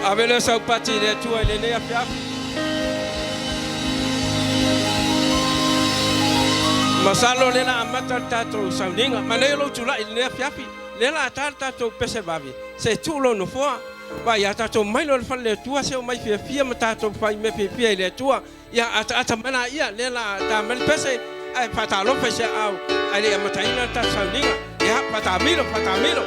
Ave lea o sau pati i le Atua i lenei afiafi. Masalo o lea la amata le tatou sauniga. Manaia lou tulai i lenei afiafi. Lea la ta le tatou pese vave, se tuu lou nofoa. Vaai a tatou mai loa i le fale o le Atua, se omai fiafia ma tatou fai mea fiafia i le Atua. Ia ataata mai laia, lea la ta mai le pese, ae faatalofa i se aao ae le i amataina le tatou sauniga. Ia, faataamilo, faataamilo.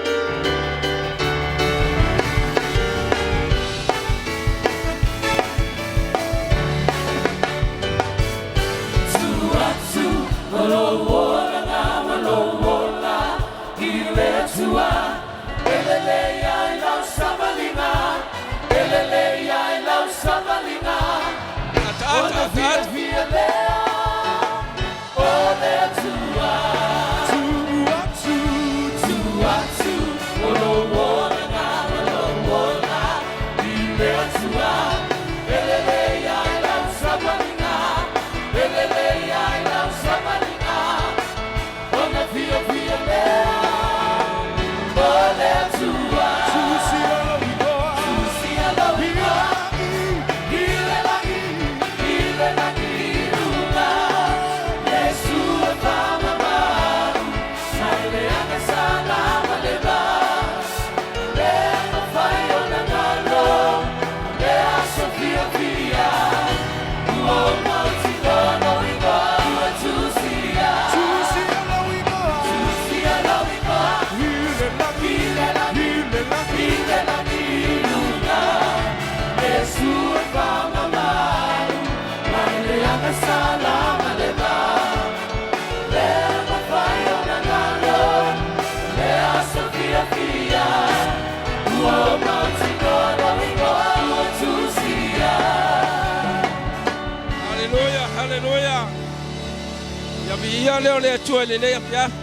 Ataata, ataata. Haleluia, haleluia. Ia viia lea o le Atua i lenei afiafi.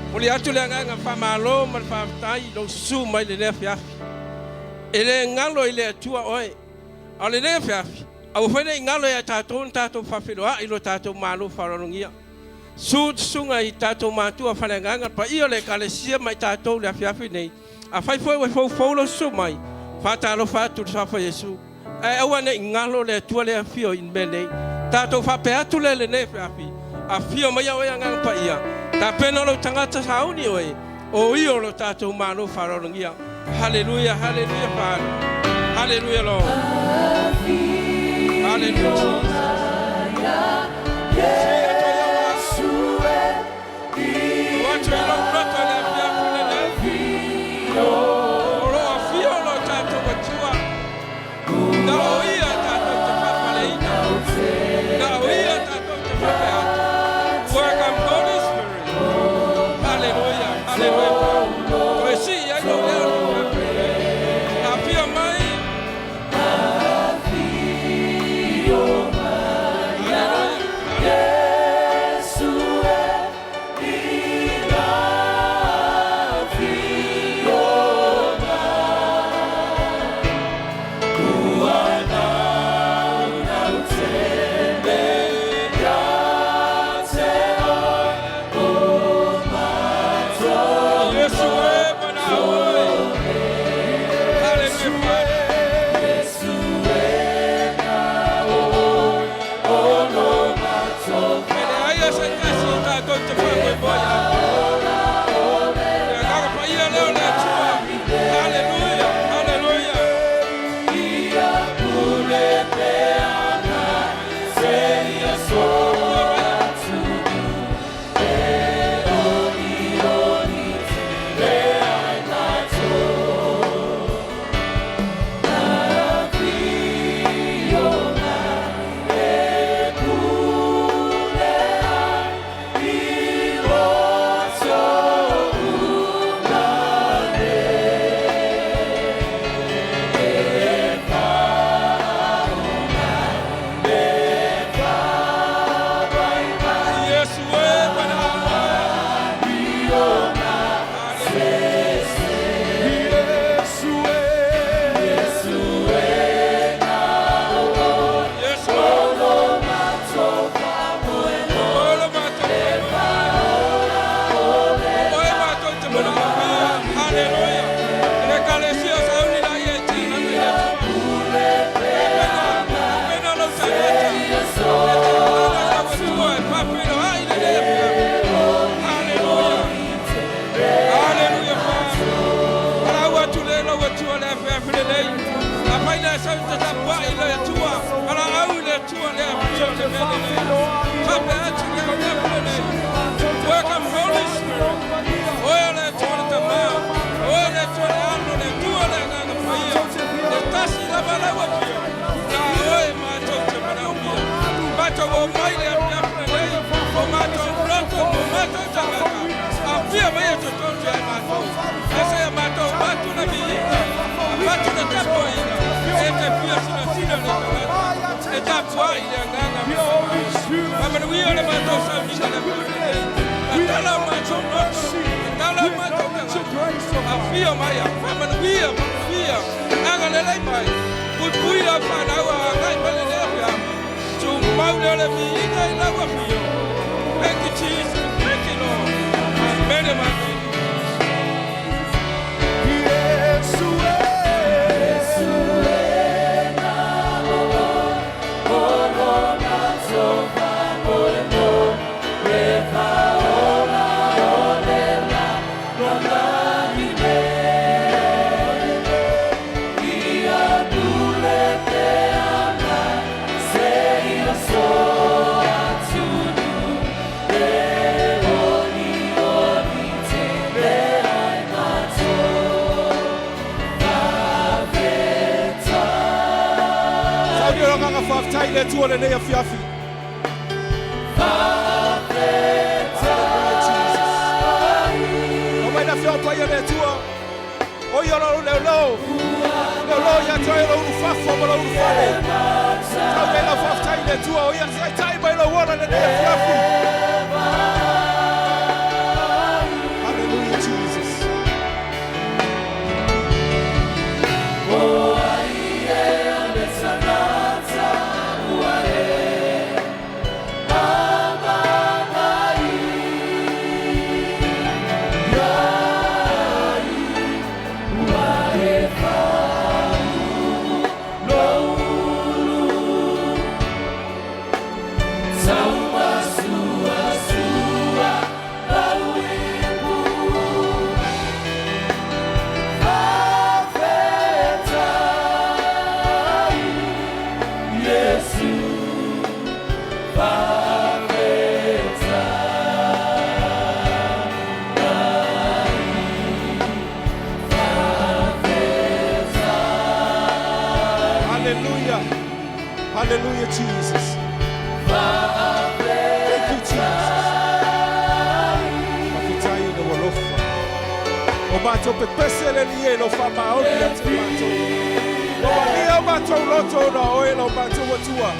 Momoli atu le agaga faamalo ma le faafetai i lou susu mai i lenei afiafi. E le galo i le Atua oe. A o lenei afiafi, aua foi ne i galo ia i tatou ona tatou faafeiloai i lo tatou Malo faaaloalogia. Susu susuga i tatou matua faaleagaga, le paia o le Ekalesia ma i tatou i le afiafi lenei. Afai foi ua foufou lou susu mai, faatalofa atu i le suafa o Iesu. Ae aua ne i galo le Atua lea e afio i le mea nei. Tatou faapea atu lea i lenei afiafi, afio maia oe Agaga Paia, tapena lou tagata sauni oe, o ia o lo tatou Malo faaaloalogia. Haleluia, haleluia Father. Haleluia Lord. Haleluia Jesus. Sii atu ai au ao. Tuu atu i lou loto i le afiafi lenei. O lo o afio lo tatou Atua. Na o Ia tatou te faapaleina. Na o Ia tatou te faapea atu. Welcome Holy Spirit. Haleluia, haleluia Father. Toe sii ai lou leo i le afiafi lenei. Afio mai. Haleluia, haleluia. lelei. Afai le sau te tapuai i le Atua, valaau i le Atua le afio le mea lelei. Faapea atu le afiafi lenei. Welcome Holy Spirit. Oe o le Atua le Tama, Oe le Atua le Alo, le Atua le Agaga Paia. Le tasi lava lau afio, na oe matou te manaomia. Matou o mai le afiafi lenei, o matou loto, o matou tagata. Afia mai e totonu ia matou. Asa ia matou matu na viiga, matu na tapuaiga. E te fia sinasina le tagata. E tapuai le agaga. Faamanuia le matou sauniga le afiafi lenei. Tatala o matou loto, tatala o matou tagata. Afio mai, faamanuia, faamanuia. Agalelei mai. Puipui lau fanau a agai mai lenei afiafi. Tumau lea o le viiga i lau afio. Thank you, Jesus. Thank you, Lord. Amen, amen. Sauni o agaga faafetai i le Atua lenei afiafi. Hallelujah, Jesus. Aumai le afioga paia le Atua. O ia o lou leoleo. Leoleo ia te oe o lou ulufafo ma lou ulufale. Tau nei lau faafetai i le Atua. O ia na taitai mai lou ola lenei afiafi. Hallelujah, Jesus. Hallelujah. Hallelujah, Jesus. Thank you, Jesus. Faafetai i lou alofa. O matou pepese le Alii e i lou faamaoni ia te matou. Ua malia o matou loto ona o oe lo matou Atua.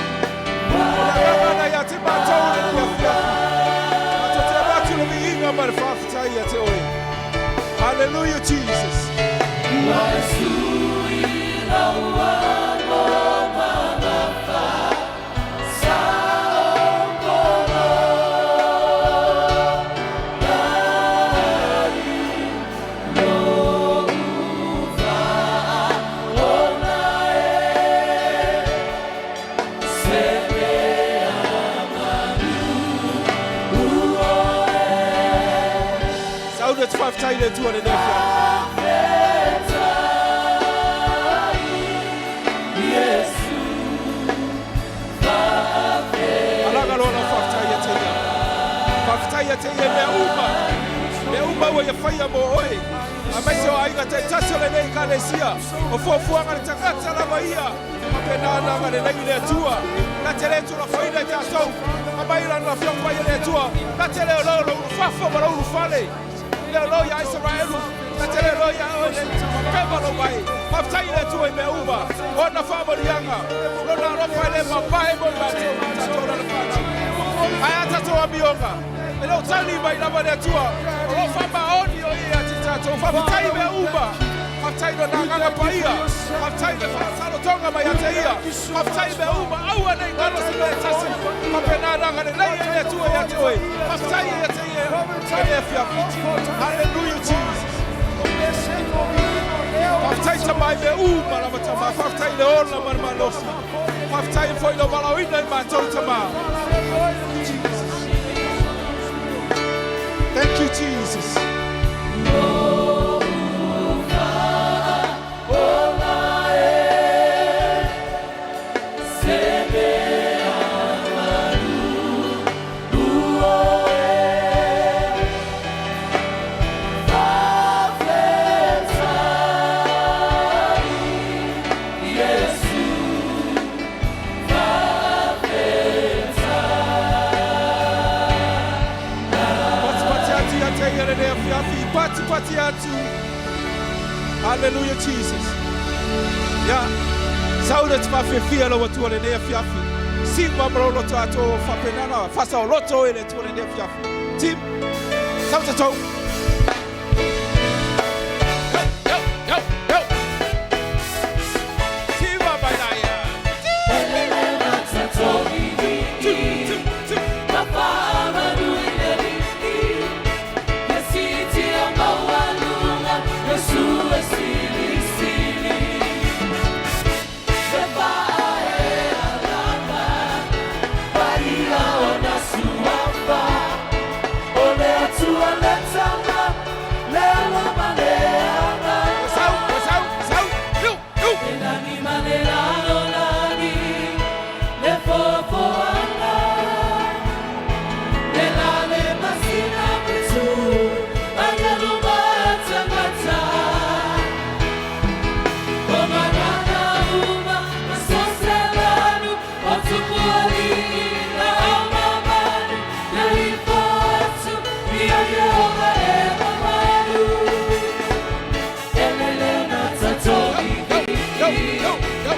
O le agaga na ia te matou i lenei afiafi. Matou te avatu le viiga ma le faafetai ia te oe. Hallelujah, Jesus. Sauni le faafetai i le Atua lenei afiafi. Alaga loa lau faafetai ia te ia. Faafetai ia te ia i mea uma. Mea uma ua ia faia mo oe. Aemaise o aiga taitasi o lenei ekalesia. O fuafuaga a le tagata lava ia. Faapena ona agalelei i le Atua. Na te le tulafoina i tatou. Aumai lana afioga paia le Atua. Na te le olo lou ulufafo ma lou ulufale. Le olo ia Isaraelu. Na te le olo ia oe le pema lou mai. Faafetai i le Atua i mea uma. O ona faamanuiaga. Lona alofa e le mapae mo i matou. Tatou lalafati. Ae a tatou amioga. E le o tali mai lava le Atua. O lo o faamaoni o ia ia te tatou. Faafetai i mea uma. Faafetai i lona agaga paia. Faafetai i le faasalotoga mai ia te ia. Faafetai i mea uma. Aua nei galo se mea e tasi. Faapena ona agalelei ai le Atua ia te oe. Faafetai ia te ia i le afiafi. Hallelujah, Jesus. Faafetai Tama i mea uma lava Tama. Faafetai i le ola ma le malosi. Faafetai foi i lou valaauina i matou Tama. Jesus. Thank you, Jesus. Hallelujah, Jesus. Ia, sau le te fafiafia lau Atua lenei afiafi. Siva ma lou loto atoa ua faapena ona faasaoloto oe e le Atua lenei afiafi. Tim, sau tatou. Yo, yo, yo, yo. Siva mai la ia. Two, two, two. Sau, sau, sau. Yo, yo. Yo, yo, yo.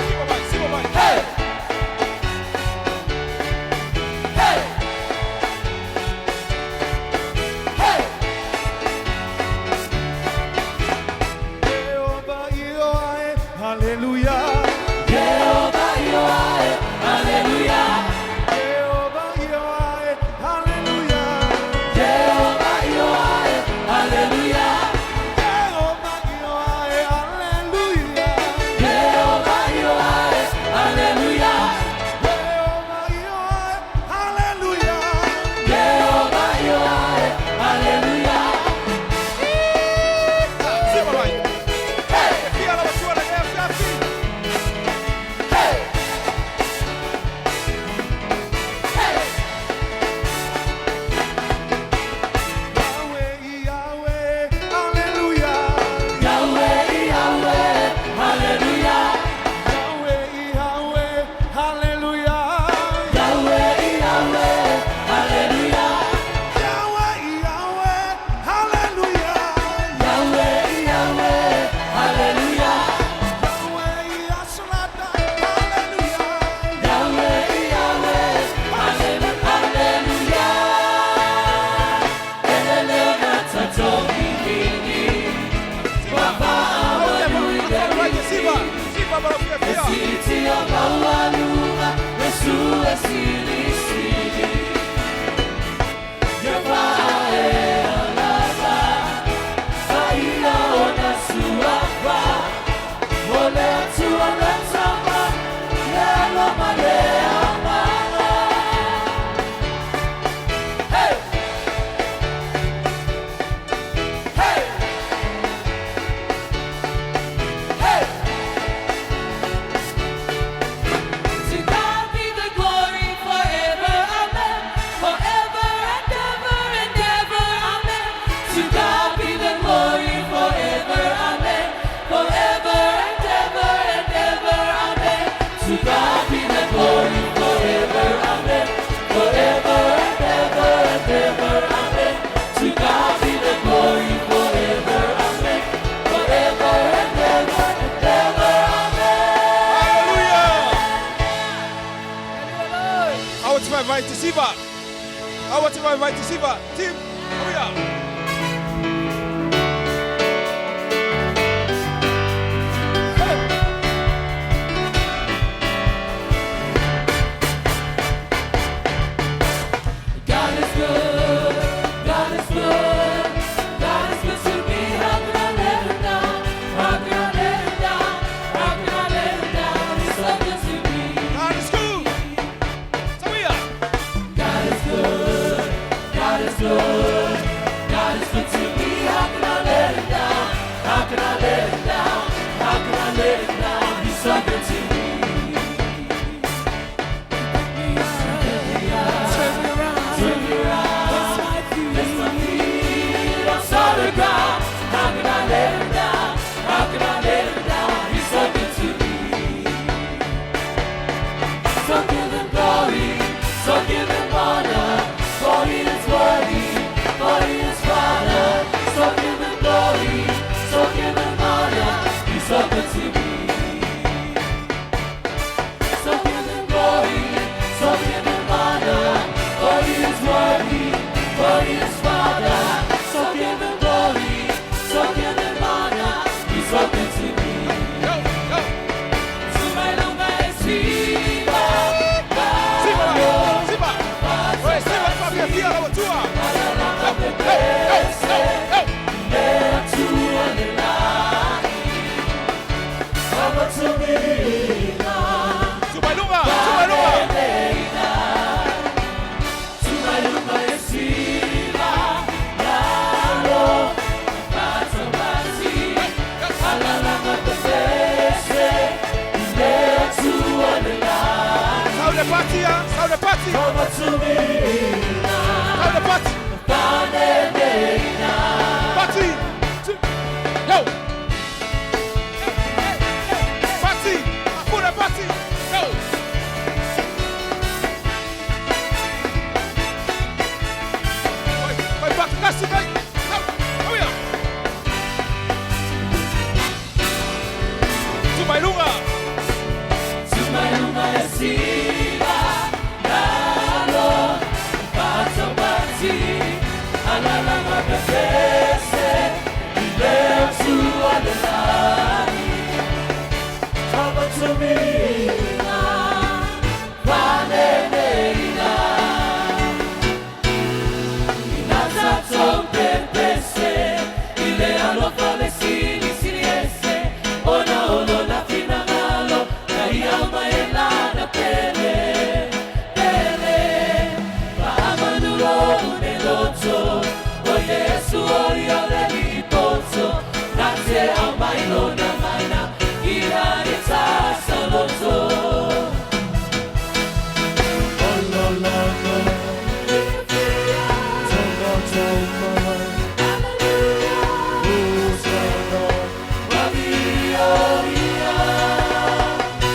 Siva mai, siva mai. Jehovah Ioae, hallelujah. Jehovah Ioae, hallelujah. Jehovah Ioae, hallelujah. Jehovah Ioae, hallelujah. Jehovah Ioae, hallelujah. Siva mai. Fia lau Atua lenei afiafi. Yahweh, Yahweh, hallelujah. Yahweh, Yahweh, hallelujah. Yahweh, Yahweh, hallelujah. Yahweh, Yahweh, hallelujah. Yahweh, Yahweh, hallelujah. Yahweh, Yahweh, hallelujah. Yahweh, Yashlata, hallelujah. Yahweh, Yahweh, hallelujah. Elele Siva, siva ma lau fiafia. To God be the glory forever, amen. Forever and ever and ever, amen. To God be the glory forever, amen. Forever and ever and ever, amen. To God be the glory forever, amen. Forever and ever and ever, amen. To God Siva. Aua te vaivai te siva. Team, hurry up. God is good, God is good, God is good to me. How can I let him down? How can I let him down? How can I let him down? He's so good to me. God is good. Tawia. God is good, God is good, God is good to me. How can I let him down? How can I let him down? How can I let him down? He's so good to me. Turn me around, turn me around, place my feet on solid ground. How can I let him down? How can I let him down? He's so good to me. So give him glory, so give him honor, for he is worthy, for he is Father. So give him glory, so give him honor, he's so good to me. So give him glory, so give him honor, for he is worthy, for he is Father. So give him glory, so give him honor, he's so good to me. Go, go. Siva, Siva, Siva. Oi, Siva, whaafia lau Atua. Go, go, go, go. Tumailunga, tumailunga. Sau le pati, ah. Sau le pati. Sau le pati. Pati. Yo. Pati. Apuna pati. Go. Vai, vai, pakakasi, vai. Go. Hurry up. Tumailunga.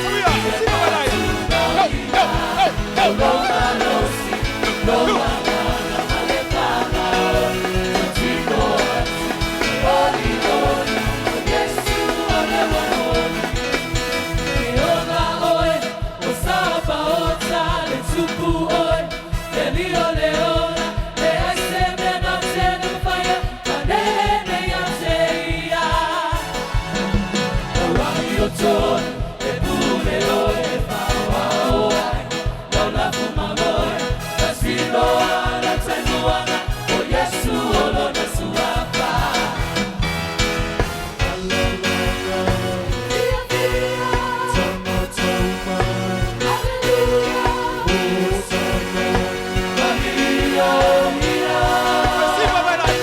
Hurry up. Siva balai. Go, go, go, go. Go. Siva balai.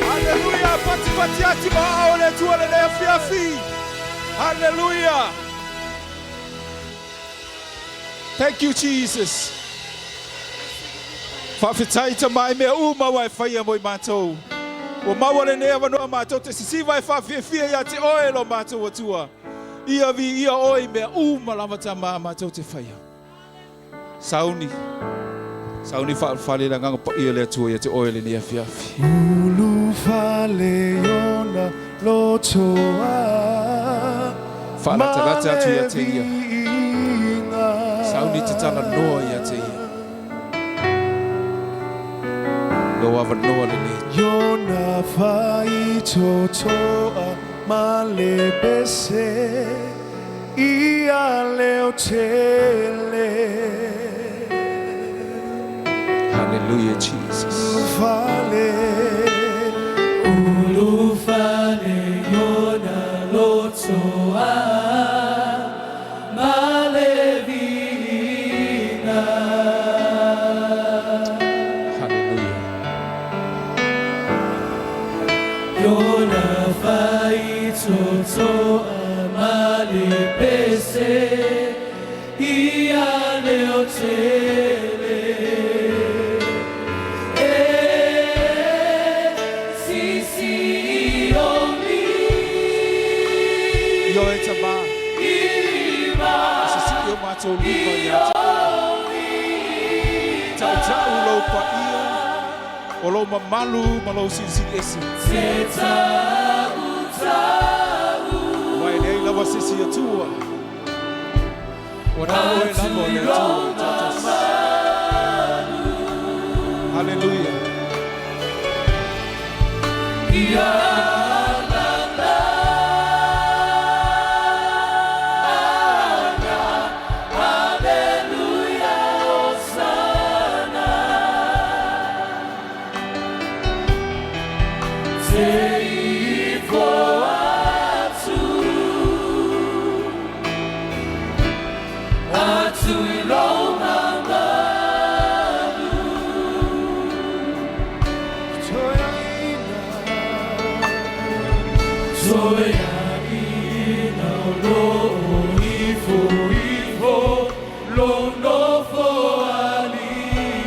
Hallelujah. Pati pati ati ma ao le tua le lea fiafi. Hallelujah. Thank you Jesus. Faafetai Tama i mea uma ua e faia mo i matou. Ua maua lenei avanoa matou te sisiva e faafiafia ia te Oe lo matou Atua. Ia viia Oe i mea uma lava Tama matou te faia. Sauni, sauni faaulufale le Agaga Paia o le Atua ia te oe lenei afiafi. Ulufale ona lotoa Faalatalata ma atu le ia te ia. viiga. Sauni te talanoa ia te ia. Lou avanoa lenei. Iona faitotoa ma le pese ia leo tele. Hallelujah, Jesus. Fale. Ulufale yona lotoa ma le viiga. Hallelujah. Yona faitotoa ma le pese ia leo tele. E sisi o mi Ioe Tama. ima Sisii o matou lima ia te oe. Tautau lou paia, o lou mamalu ma lou silisili ese. Te tau tau Aua e leai lava se isi Atua. Ua na o oe lava o le Atua e toatasi. Hallelujah. Ia la la Hallelujah Hosanna Te ifo atu Atu i lou mamalu Toeaina. Toeaina o lo o ifo ifo lo nofo alii.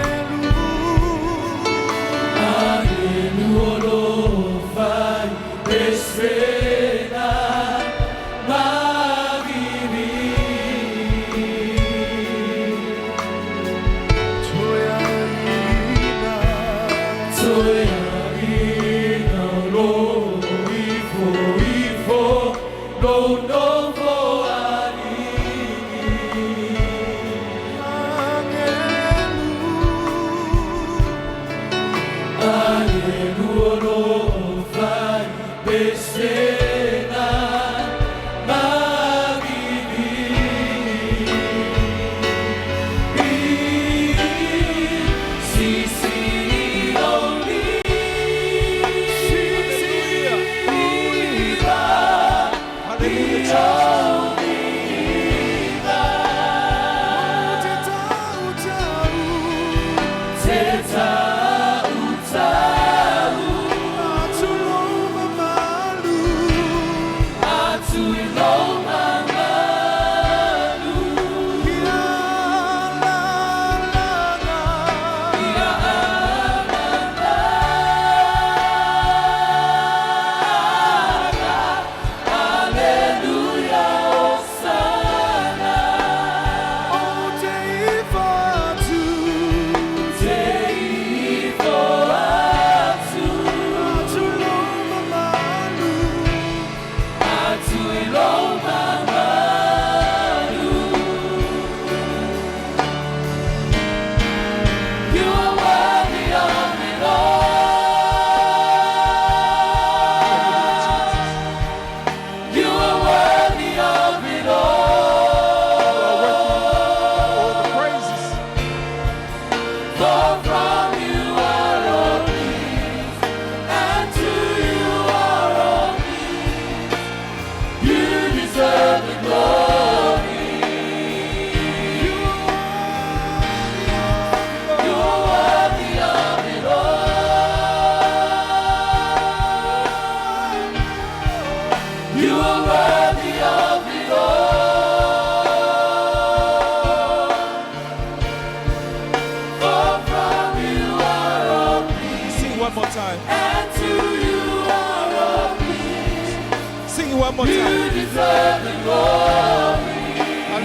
Elu. Elu o lo fai pesena maviri. Toeaina. Toeaina.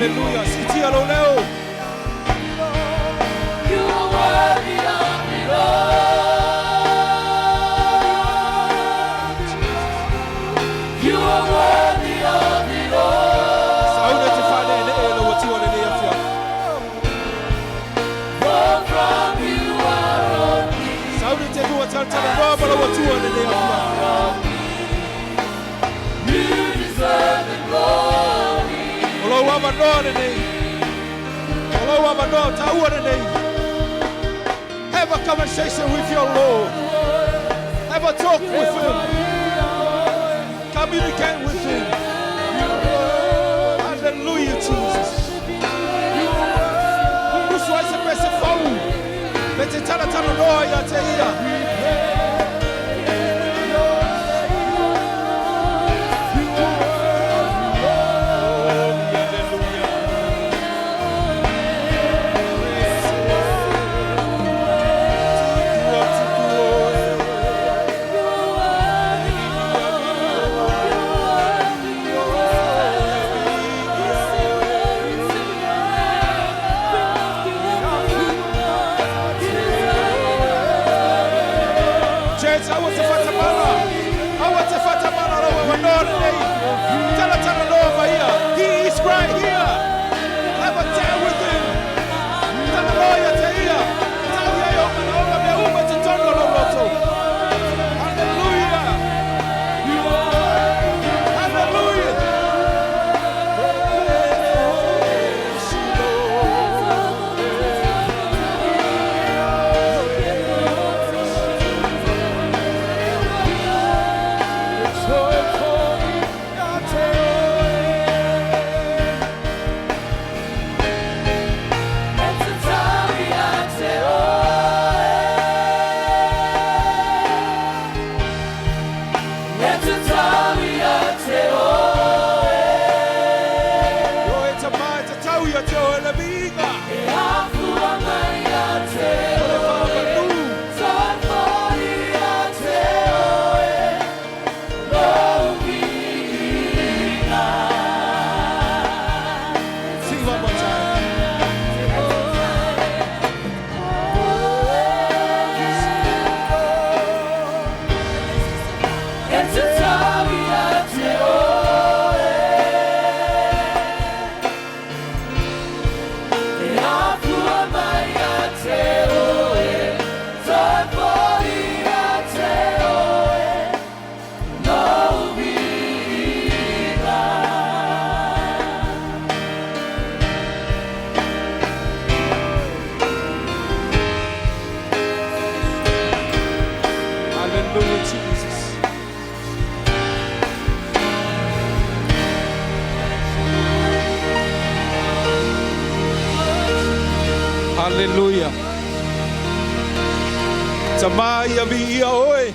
Hallelujah. Siitia lou leo. You are worthy of it all. You are worthy of it all. Saula te whanenee e lau atua lenei afiafi. For from you are all things. Saula te lua talatalanoa ma lau atua lenei afiafi. You deserve the glory. O lou avanoa lenei. O lou avanoa o taua lenei. Have a conversation with your Lord. Have a talk with him. Communicate with him. Hallelujah, Jesus. Usu ai se pese fau. Me te talatalanoa ia te ia. Hallelujah. You are worthy. You are worthy. You are worthy. Church, aua te faatamala. Aua te faatamala lou avanoa lenei. Talatalanoa ma ia. He is right here. Have a chat with him. Talanoa ia te ia. Tau ia i ou manaoga mea uma i totonu o lou loto. Hallelujah. Hallelujah. Yo e ta mai te tau ia te oe le viiga. O le whaamanu. Sing one more time. It's a time te oe. E afua mai ia te oe, toe foi ia te oe, lou viiga. Hallelujah, Jesus. Hallelujah. Tamā ia viia oe.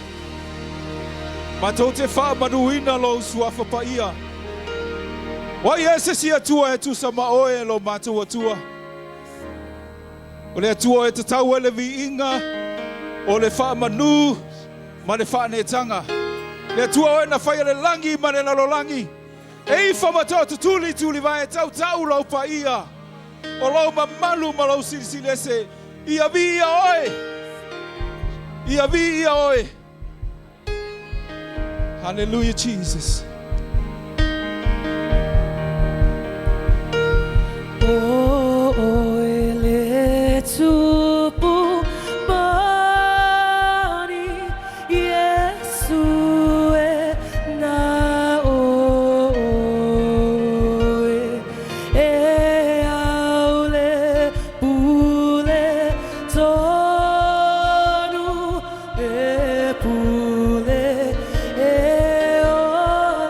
Matou te faamanuina lou suafa paia. O ai ea se isi Atua e tusa ma oe e lo matou Atua. O le Atua e tatau ai le viiga o le faamanu ma le faaneetaga. Le Atua oe na faia le lagi ma le lalolagi. E ifa ma toatutuli tulivae tautau lou paia. O lou mamalu ma lou silisili ese. Ia viia oe. Ia viia oe. Hallelujah, Jesus. O oe le Tupu moni, Iesu e na oe. E au le pule tonu e pule e oe.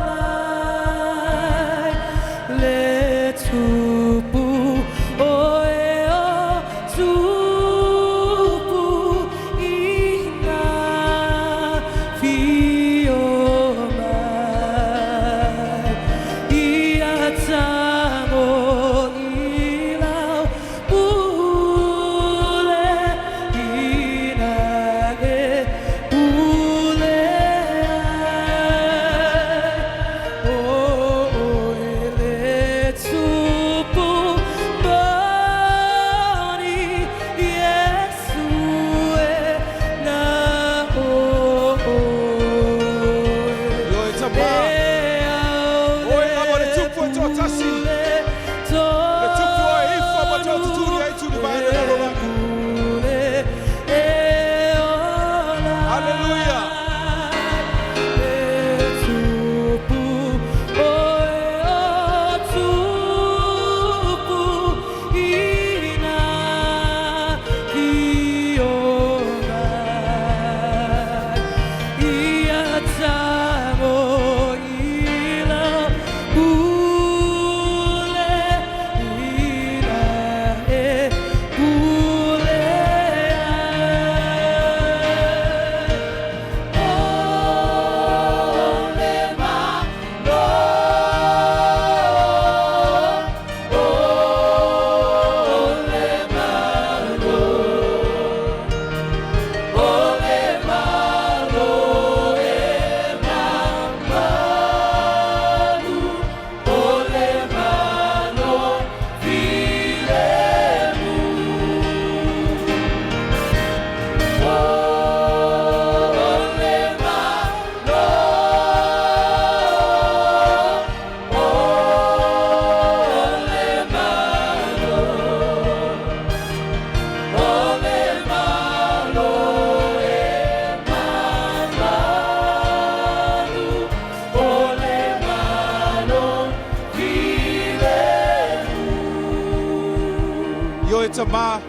Oe Tamā.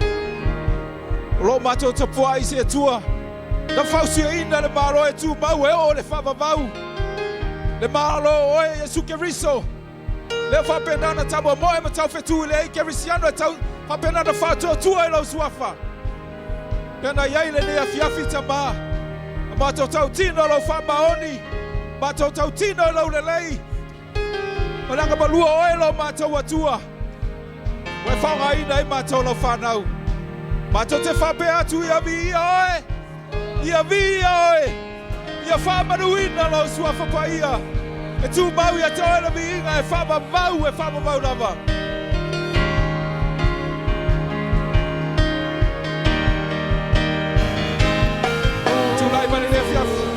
O lo o matou tapuai i se Atua na fausiaina le Malo e tumau e oo le faavavau, le Malo o Oe Iesu Keriso, lea faapena ona taumoemoe ma taufetu i le ai Kerisiano e tau faapena ona faatuatua i Lou Suafa. Pea na i ai lenei afiafi, Tamā, a matou tautino i Lou faamaoni, matou tautino i Lou lelei, Ma le agamalua o Oe lo matou Atua, ua e faaaogaina ai matou lau fanau. Matou te faapea atu, Ia viia Oe, ia viia Oe, ia faamanuina Lou Suafa Paia, e tumau ia te Oe le viiga e faavavau, e faavavau lava. Tulai mai lenei afiafi.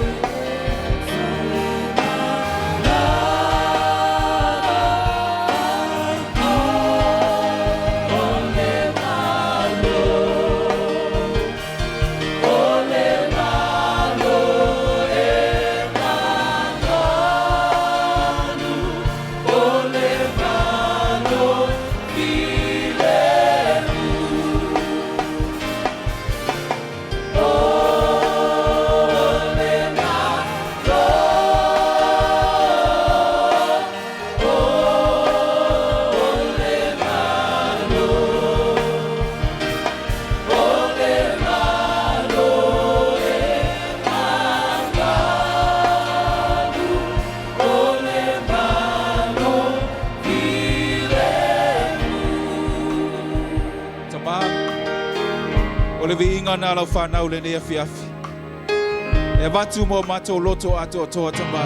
Tama, o le viiga na lau fanau lenei afiafi. E avatu mo matou loto atoatoa, Tamā,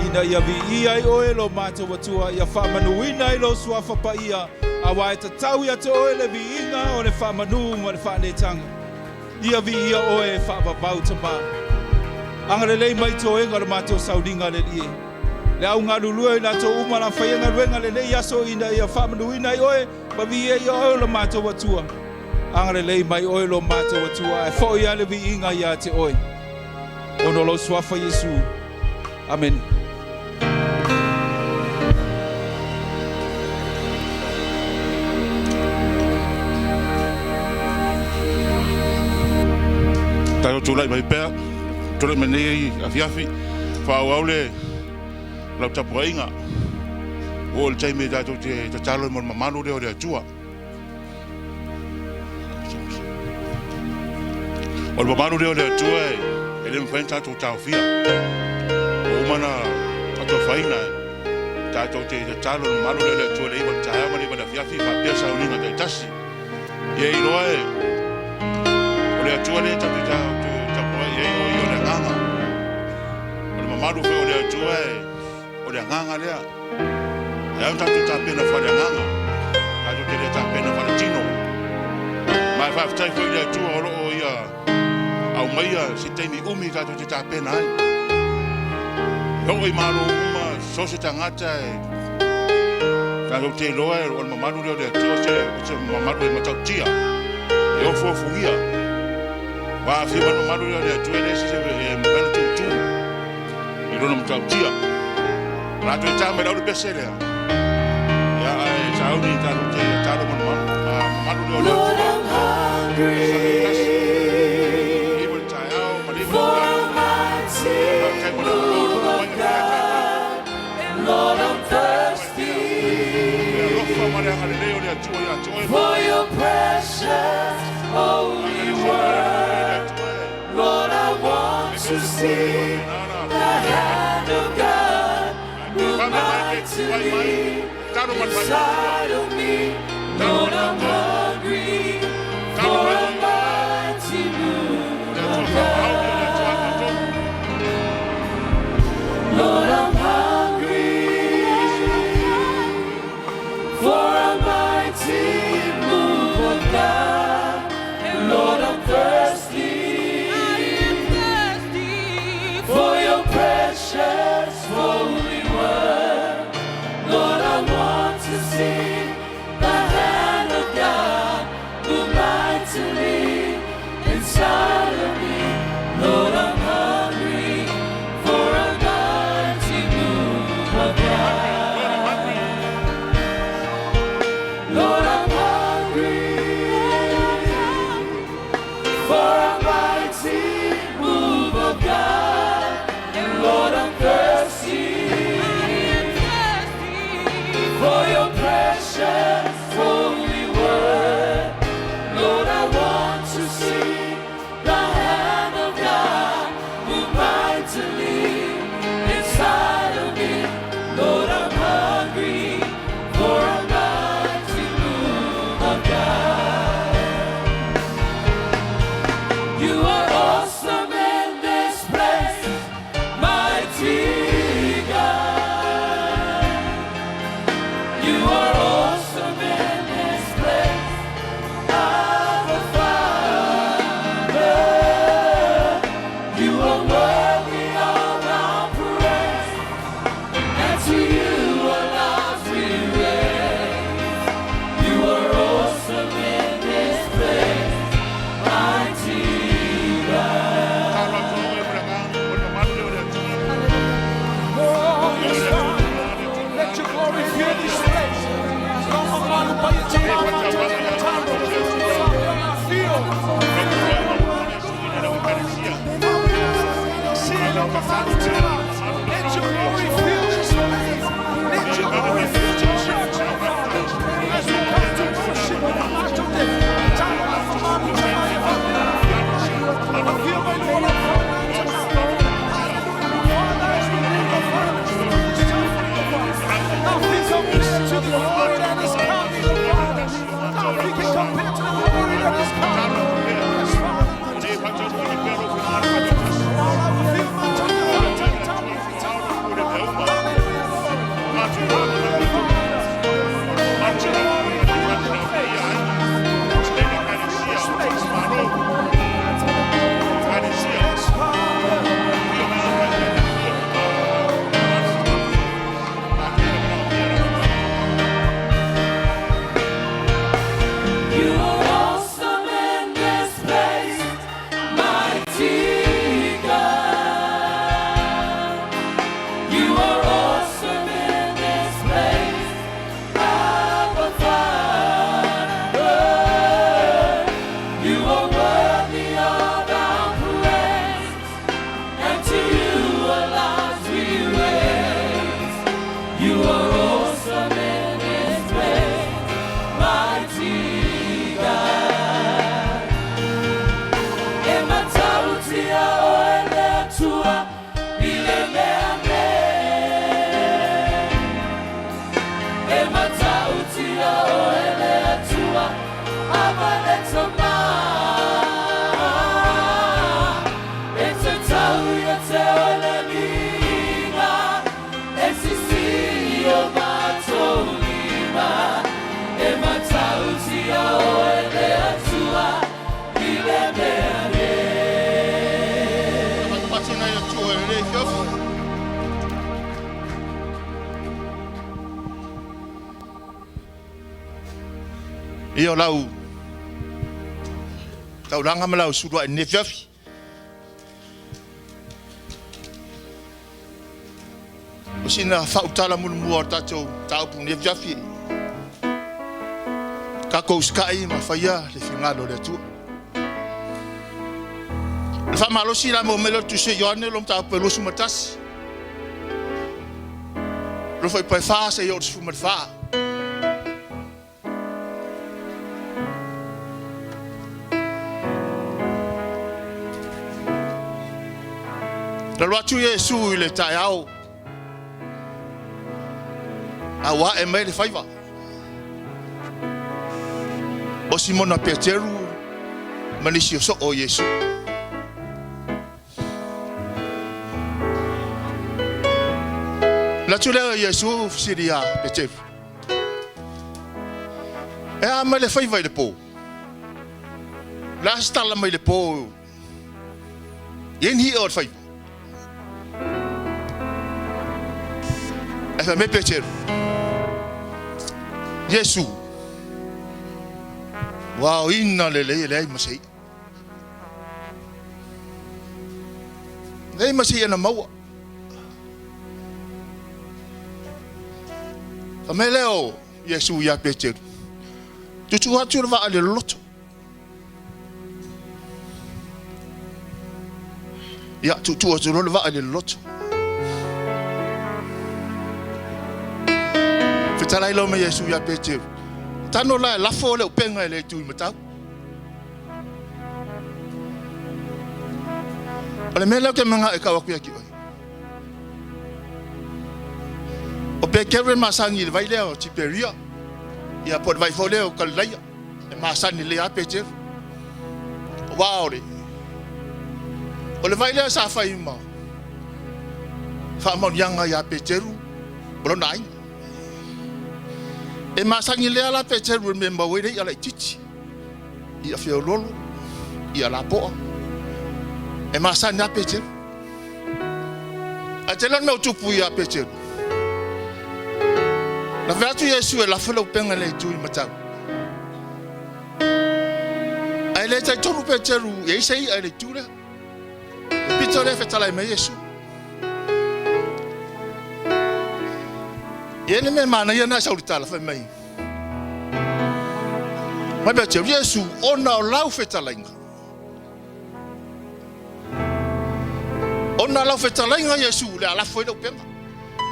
ina ia viia ai Oe lo matou Atua, ia faamanuina ai Lou Suafa Paia, auā e tatau ia te Oe le viiga o le faamanu ma le faanetaga. Ia viia Oe e faavavau, Tamā. Agalelei mai toega o le matou sauniga le Alii e. Le au galulue o i latou uma la faia galuega lenei aso ina ia faamanuina ai Oe ma viia ia Oe o lo matou Atua. Agalelei mai Oe lo matou Atua, ae foi lava le viiga ia te Oe, ona o Lou Suafa Iesu. Amene. Tatou tulai mai pea, tulai mai nei afiafi, faaauau le lau tapuaiga. Ua oo i le taimi e tatou te tatalo ai mo le mamalu lea o le Atua. O le mamalu lea o le Atua e le mafai ona tatou taofia. Ua uma ona atofaina tatou te tatalo le mamalu lea o le Atua i le 9 i le taeao ma le 9 i le afiafi faapea sauniga taitasi. Ia iloa e o le Atua lea tatou te tapuai i ai o ia o le agaga. O le mamalu foi o le Atua e O le agaga lea. E ao tatou tapena faaleagaga, tatou te le tapena faaletino. Ma e faafetai foi i le Atua o lo o ia aumaia se taimi umi tatou te tapena ai. E oo i Malo uma, so o se tagata e tatou te iloa o le mamalu lea o le Atua o se mamalu e matautia, e ofuofugia. Ua aafia mai le mamalu lea o le Atua e leai se isi e mafai ona tutu i lona matautia. O le a toe ta mai lau le pese lea. Ia, ae sauni tatou te talo ma le mamalu lea o le Lord, I'm hungry for a mighty move of God. And Lord, I'm thirsty for your precious holy word. Lord, I want to see the hand of God move mightily inside of me. Lord, I'm hungry for a mighty move of God. Lord, I'm hungry for a mighty move of God. And Lord, I'm thirsty for your precious holy word. Lord, I want to see the hand of God move mightily inside of me. Lord, I'm hungry for a mighty move of God. Lord, I'm hungry ia oe le Atua, ava le tama. E tatau ia te oe le viiga, e sisi i o matou lima, e matautia oe le Atua i le mea nei. Fatina i Atua i lenei afiafi. Ia o lau taulaga ma lau suluai i lenei afiafi. O sina faautala mulimua o le tatou mataupu i lenei afiafi, tatou usitai ma faia le finagalo o le Atua. O le faamalosi la maua mai lea o le Tusi a Ioane lo mataupu e 21, lo fuaiupu e 4 seia oo i le 14. Na alu atu Iesu i le taeao a ua ae mai le faiva. O Simona Peteru ma nisi o soo o Iesu. Alu atu lea o Iesu fesili ia Peteru, E a mai le faiva i le po? O le a se tala mai le po i ai ni i'a o le faiva? Ae fai mai Peteru, Iesu, ua aoina lelei e leai ma se i'a. Leai ma se i'a na maua. Fai mai lea o Iesu ia Peteru, Tuutuu atu le vaa i le loloto. Ia, tuutuu atu loa le vaa i le loloto. Fetalai loa ma Iesu ia Peteru, Tano la e lafo le upega i le itu i matau. O le mea lea ou te manao e tau atu ia te oe. O Peteru e masani i le vai lea o Tiperia, ia po o le vai foi lea o Kalilaia. E masani lelei lava Peteru. Aua o le o le vai lea sa fai ma faamaoniaga ia Peteru ma lona aiga. E masani lea la Peteru i le mea e maua ai le i'a laitiiti, i'a feoloolo, i'a lapoa. E masani lava Peteru. Ae tele le mea o tupu ia Peteru. Na fai atu Iesu e lafo le upega i le itu i matau. Ae le talitonu Peteru e i ai se i'a i le itu lea. Le pito lea e fetalai mai Iesu. E i ai le mea manaia na e sau i le tala fai mai. Mai Peteru, Iesu, ona o lau fetalaiga. Ona lau fetalaiga Iesu le a lafo ai le upega.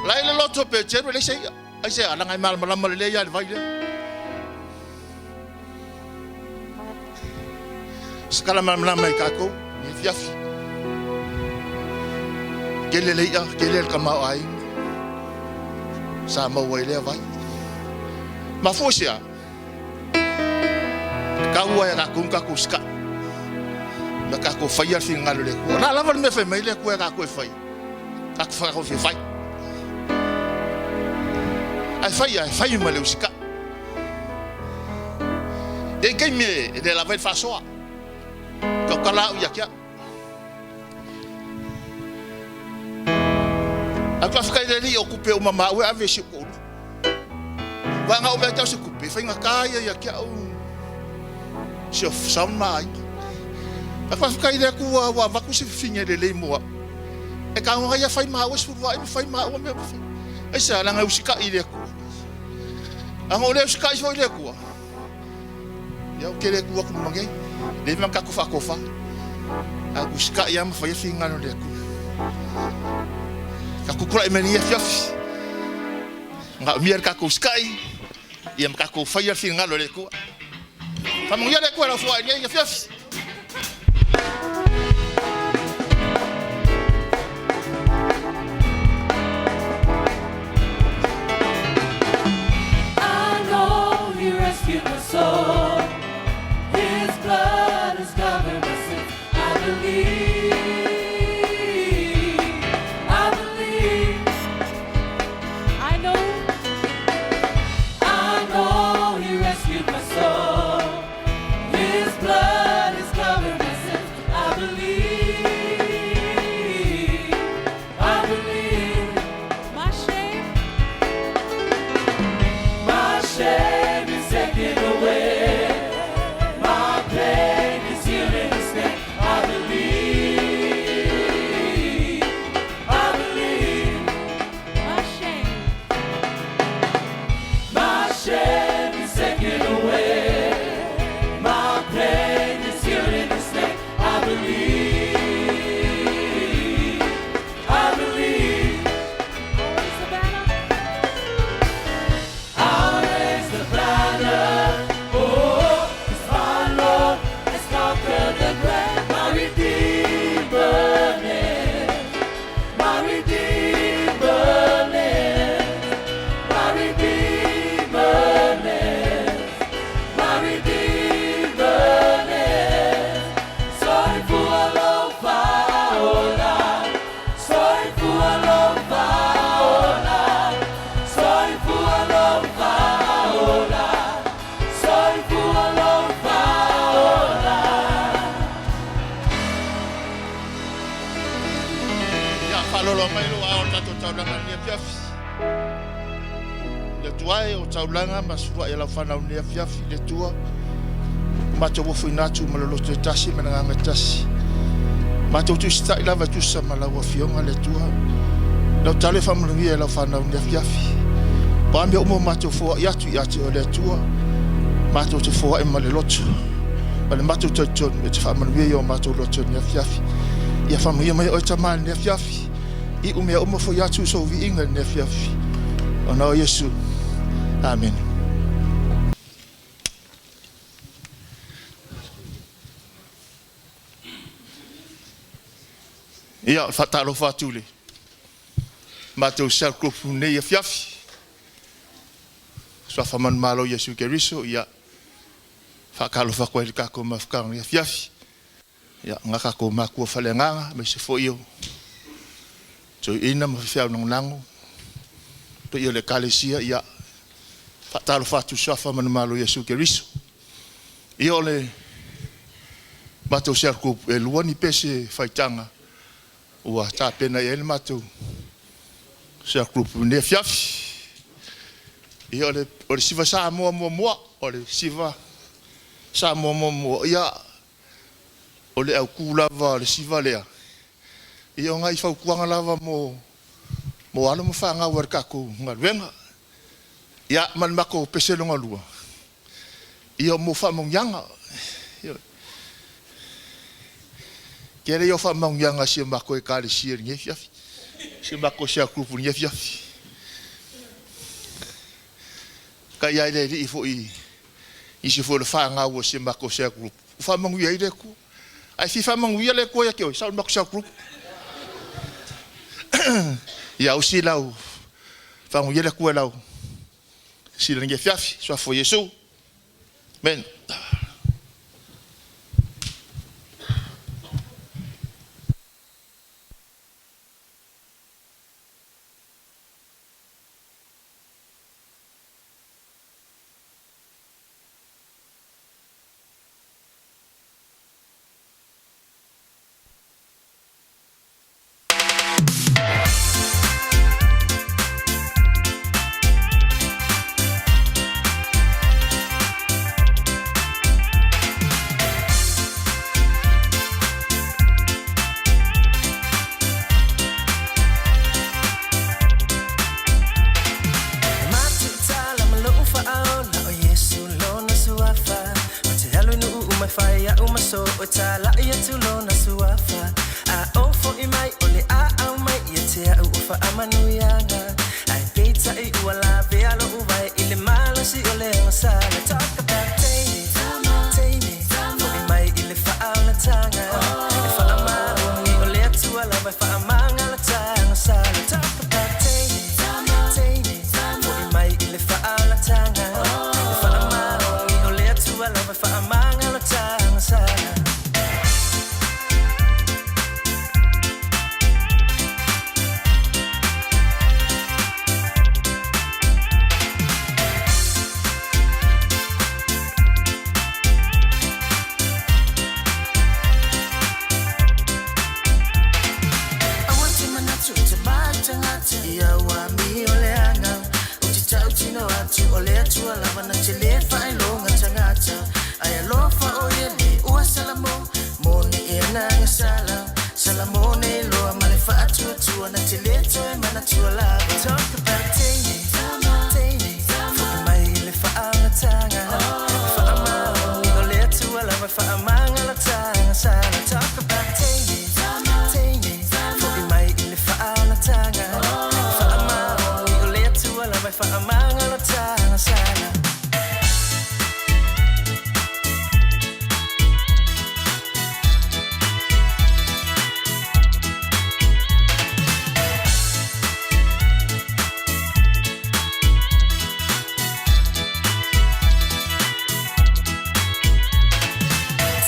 La e le loto Peteru e leai se i'a. Aisea? Leaga e malamalama lelei lava i le vai lea. Se tala malamalama i tatou i le afiafi. Tele le i'a, tele le tamaoaiga sa maua i lea vai. Mafua i se a? Tau ai a tatou tatou usitai. Ma tatou faia le finagalo o le Atua. O le a lava le mea e fai mai le Atua e tatou e fai, tatou fia fai. Ae fai ae fai ma le usitai. E i ai taimi e le lava ai le faasoa. Tautala au ia te au. Ae faafetai i le Alii o tupe uma ma au e ave i si ou toalua. Aua na ou vaai atu se tupe, e faigata ia ia te au si o sound ma aiga. Ae faafetai i le Atua ua avatu se fafine lelei mo au. E tago ai ia fai ma au e sefuluai ma fai ma au mea ma fai. Aisea? Leaga e usitai i le Atua. A na ou le usitai foi i le Atua, ia ou te le tu atu ma nei. Leai ma tatou faatofa. Ae usitai lava ma fai finagalo o le Atua. Tatou tulai mai nei afiafi. Manaomia le tatou usitai, ia ma tatou faia le finagalo o le Atua. Faamanuia le Atua i lau foai i lenei afiafi. Ano. rescued my soul. His blood has covered my sins. I believe. I believe. I know. I know He rescued my soul. His blood has covered my sins. I believe. I believe. My shame. My shame is taken away. My pain is healed in His name. I believe. I believe. My shame. My shame is taken away. My pain is healed in His name. I believe. I believe. I'll raise the banner. Oh, 'cause my Lord has conquered the grave. My Redeemer lives. My Redeemer lives. My Redeemer lives. My Redeemer lives. Soifua lofa ola. Soifua lofa ola. Soifua lofa ola. Soifua lofa ola. Ia, faalolo mai lou ao o le tatou taulaga i lenei afiafi. Le Atua e, o taulaga ma suluai a lau fanau i lenei afiafi, le Atua, ua matou ofoina atu ma le loto e tasi ma le agaga e tasi. Matou te usitai lava e tusa ma lau Afioga, le Atua, lau talo e faamanuia i lau fanau i lenei afiafi. O a mea uma ua matou foai atu ia te oe le Atua, matou te foai ma le loto, ma le matou talitonu e te faamanuia i o matou loto i lenei afiafi. Ia faamanuia mai oe Tama i lenei afiafi, iu mea uma foi atu sou viiga i lenei afiafi. Ona o Iesu. Amene. Ia, o le faatalofa atu i le matou cell group nei afiafi. Suafa manumalo Iesu Keriso, ia faatalofa atu ai i le tatou mafutaga nei afiafi. Ia, nga tatou matua faaleagaga, aemaise foi o toeaiina ma faifeau lagolago, paia o le Ekalesia, ia faatalofa atu i Suafa manumalo Iesu Keriso. Ia o le matou cell group e lua ni pese faitaga ua tapena i ai le matou cell group i lenei afiafi. Ia o le siva Samoa muamua, o le siva Samoa muamua, ia o le autu lava o le siva lea, ia o nai fautuaga lava mo mo alo ma fanau a le tatou galuega. Ia ma le matou pese lona lua, ia mo faamanuiaga. Ioe. Tele ia o faamanuiaga a si a matou Ekalesia i lenei afiafi, si a matou cell group i lenei afiafi. Kai lava i le Alii foi nisi foi o le fanau a si a matou cell group ua faamanuia ai le Atua. Ae fia faamanuia le Atua ia te oe, sau i le matou cell group. Ia usi lau faamanuia le Atua i lau sila i lenei afiafi. Suafa o Iesu. Amen. fa'amalataga Fa'amaoni o le Atua lava e fa'amagalataga Sala talk about teine Teine Fo'i mai i le fa'aolataga Fa'amaoni o le Atua lava e fa'amagalataga Sala.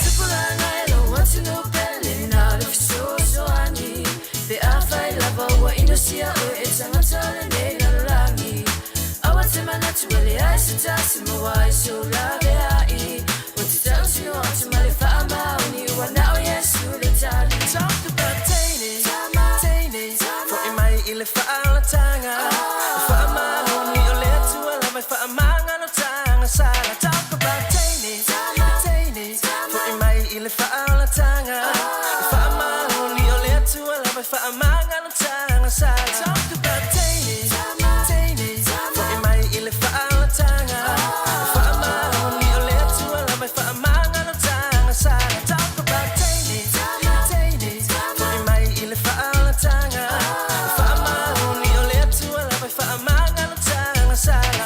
Tupulaga e lou atunuu pele na le fesoasoani Pe afai lava ua inosia oe e tagata o lenei lalolagi Aua te manatu e leai se tasi maua ai sou laveai Ua te tautino atu ma le faamaoni ua na o Iesu le tali. Talk about teine, teine Fo'i mai i le faaolataga Faamaoni o le Atua lava e faamagalataga Sala. Talk about teine, teine Fo'i mai i le faaolataga Faamaoni o le Atua lava e faamagalataga Sala. Talk about teine, teine Fo'i mai i le faaolataga Faamaoni o le Atua lava e faamagalataga Sala. Talk about teine, teine Fo'i mai i le faaolataga Faamaoni o le Atua lava e faamagalataga Sala.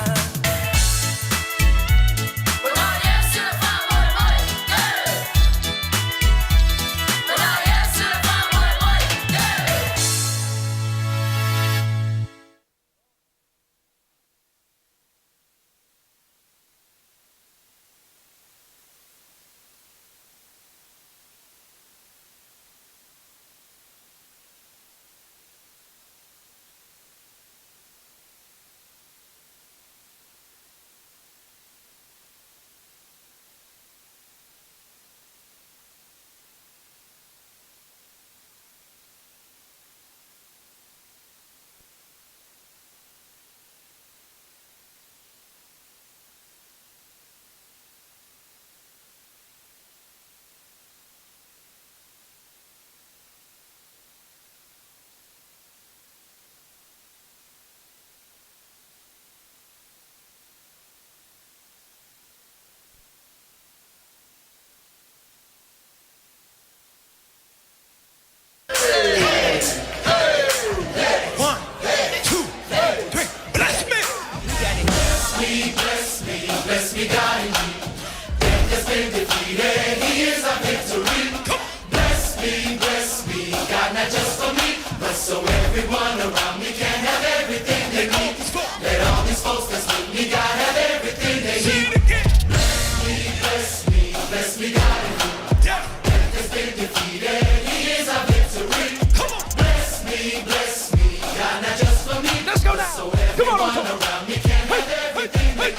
Let's go now. Come on, Otto. Hey, hey, hey.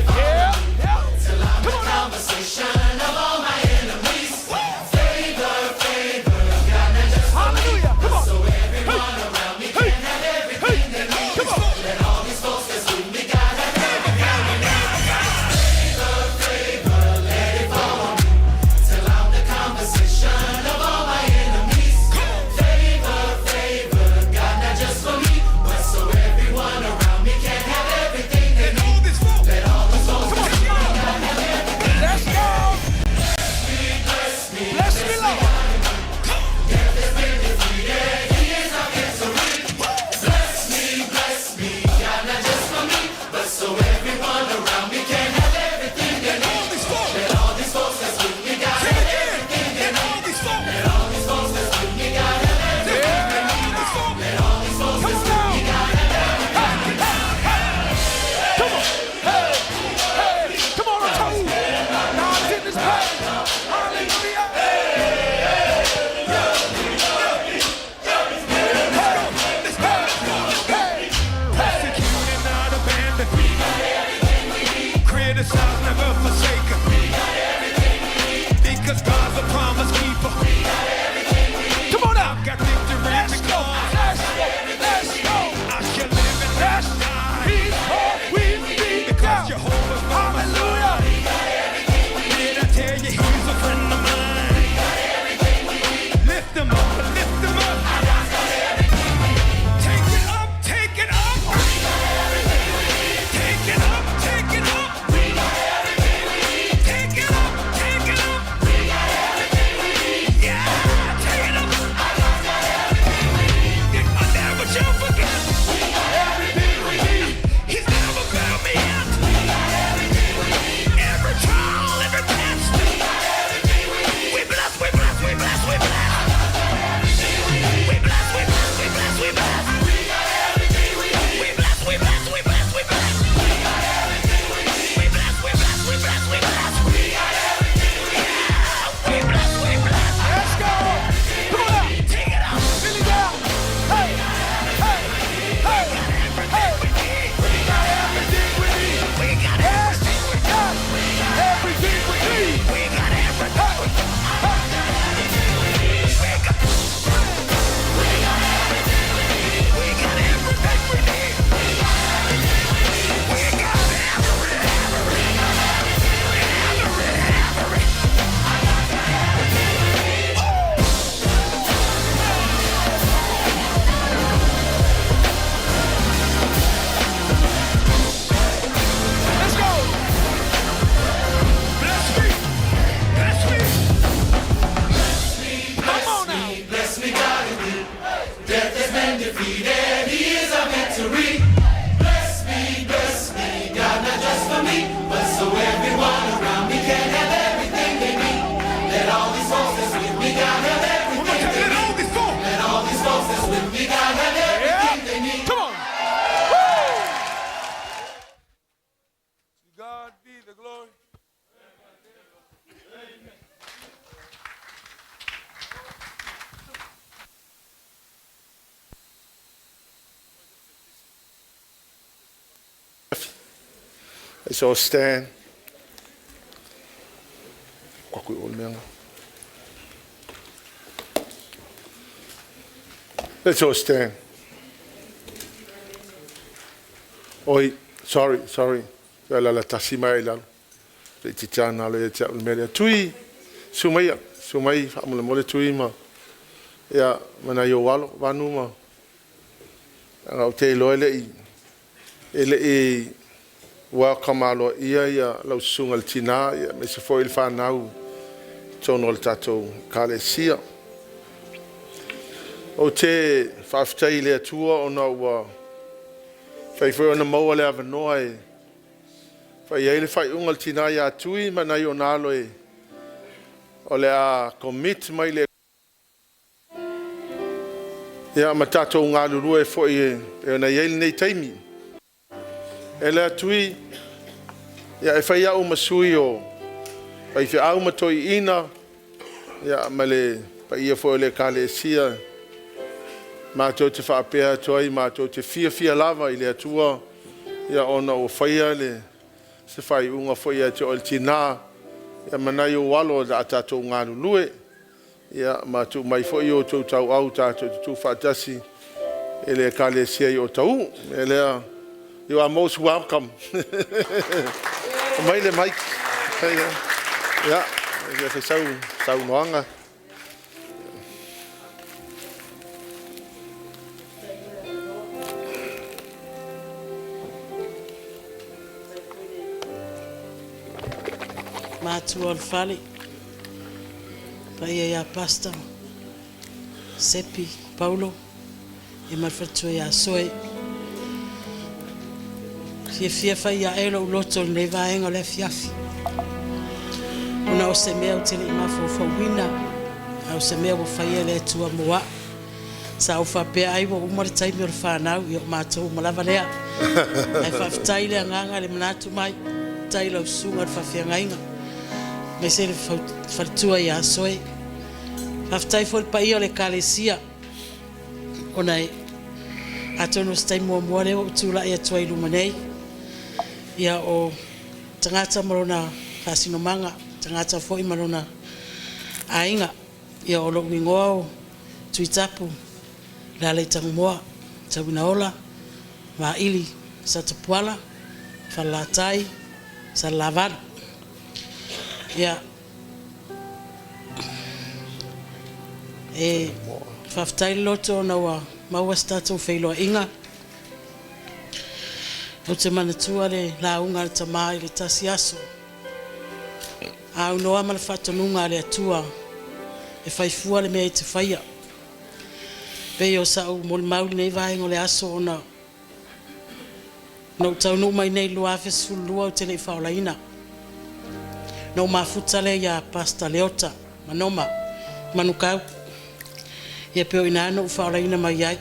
Yeah, yeah. Come on now. defeated, He is our victory. Bless me, bless me, God, not just for me, but so everyone around me can have everything they need. Let all these folks that's with me, God, have everything they need. Let all these folks that's with me, God, have everything they need. Come on. Woo! To God be the glory. Let's all stand. Let's all stand. Oi, sorry, sorry. La la tasi mai lalo. Le titiana le te au mele. Tui, sumai, sumai, whaamule tui ma. Ia, mana i o alo, vanu ma. Anga o te iloa e le i, e le i welcome aloaia ia lau susuga i le tina, ia aemaise foi le fanau i totonu o le tatou Ekalesia. Ou te faafetai i le Atua ona ua fai foi ona maua le avanoa e fai ai le faaiuga a le tina ia Tui ma nai ona alo e o le a commit mai le Ia, ma tatou galulue foi e pei ona i ai lenei taimi. E le Tui, ia e fai au ma sui o faifeau ma toeaiina, ia ma le paia foi o le Ekalesia, matou te faapea atu ai, matou te fiafia lava i le Atua, ia ona ua faia le se faaiuga foi ia te oe le tina, ia ma nai ou alo o le a tatou galulue. Ia, ma tuu mai foi o outou tauau tatou te tuufaatasi i le Ekalesia i Otahuhu. E lea, you are most welcome. Aumai le mic. Ia, ia fai sau saunoaga. Matua o le fale, paia ia Pastor Sepi Paulo ia ma le faletua ia Soe. Fiafia fai ae lou loto i lenei vaega o le afiafi, ona o se mea ou te le i mafaufauina, a o se mea ua faia e le Atua mo au. Sa ou faapea ai ua uma le taimi o le fanau, ia o matou uma lava lea. Ae faafetai i le agaga i le manatu mai, faafetai i lau susuga i le faafeagaiga, aemaise le faletua ia Soe. Faafetai foi i le paia o le Ekalesia, ona e atonu o se taimi muamua lea ua ou tulai atu ai i luma nei, ia o tagata ma lona faasinomaga, tagata foi ma lona aiga. Ia o lou igoa o Tuitapu Lealaitagumoa Tauinaola Vaili Satapuala Falelatai Salelavalu. Ia e faafetai le loto ona ua maua se tatou feiloaiga. Ou te manatua le lauga a le tama i le tasi aso. Aunoa ma le faatonuga a le Atua e fai fua le mea e te faia. Pei o sa'u molimau i lenei vaega o le aso ona na ou taunuu mai nei i le 2012 ou te le i faaolaina. Na ou mafuta lea ia Pastor Leota Manoma Manukau. Ia pei o i ina na ou faaolaina mai ai.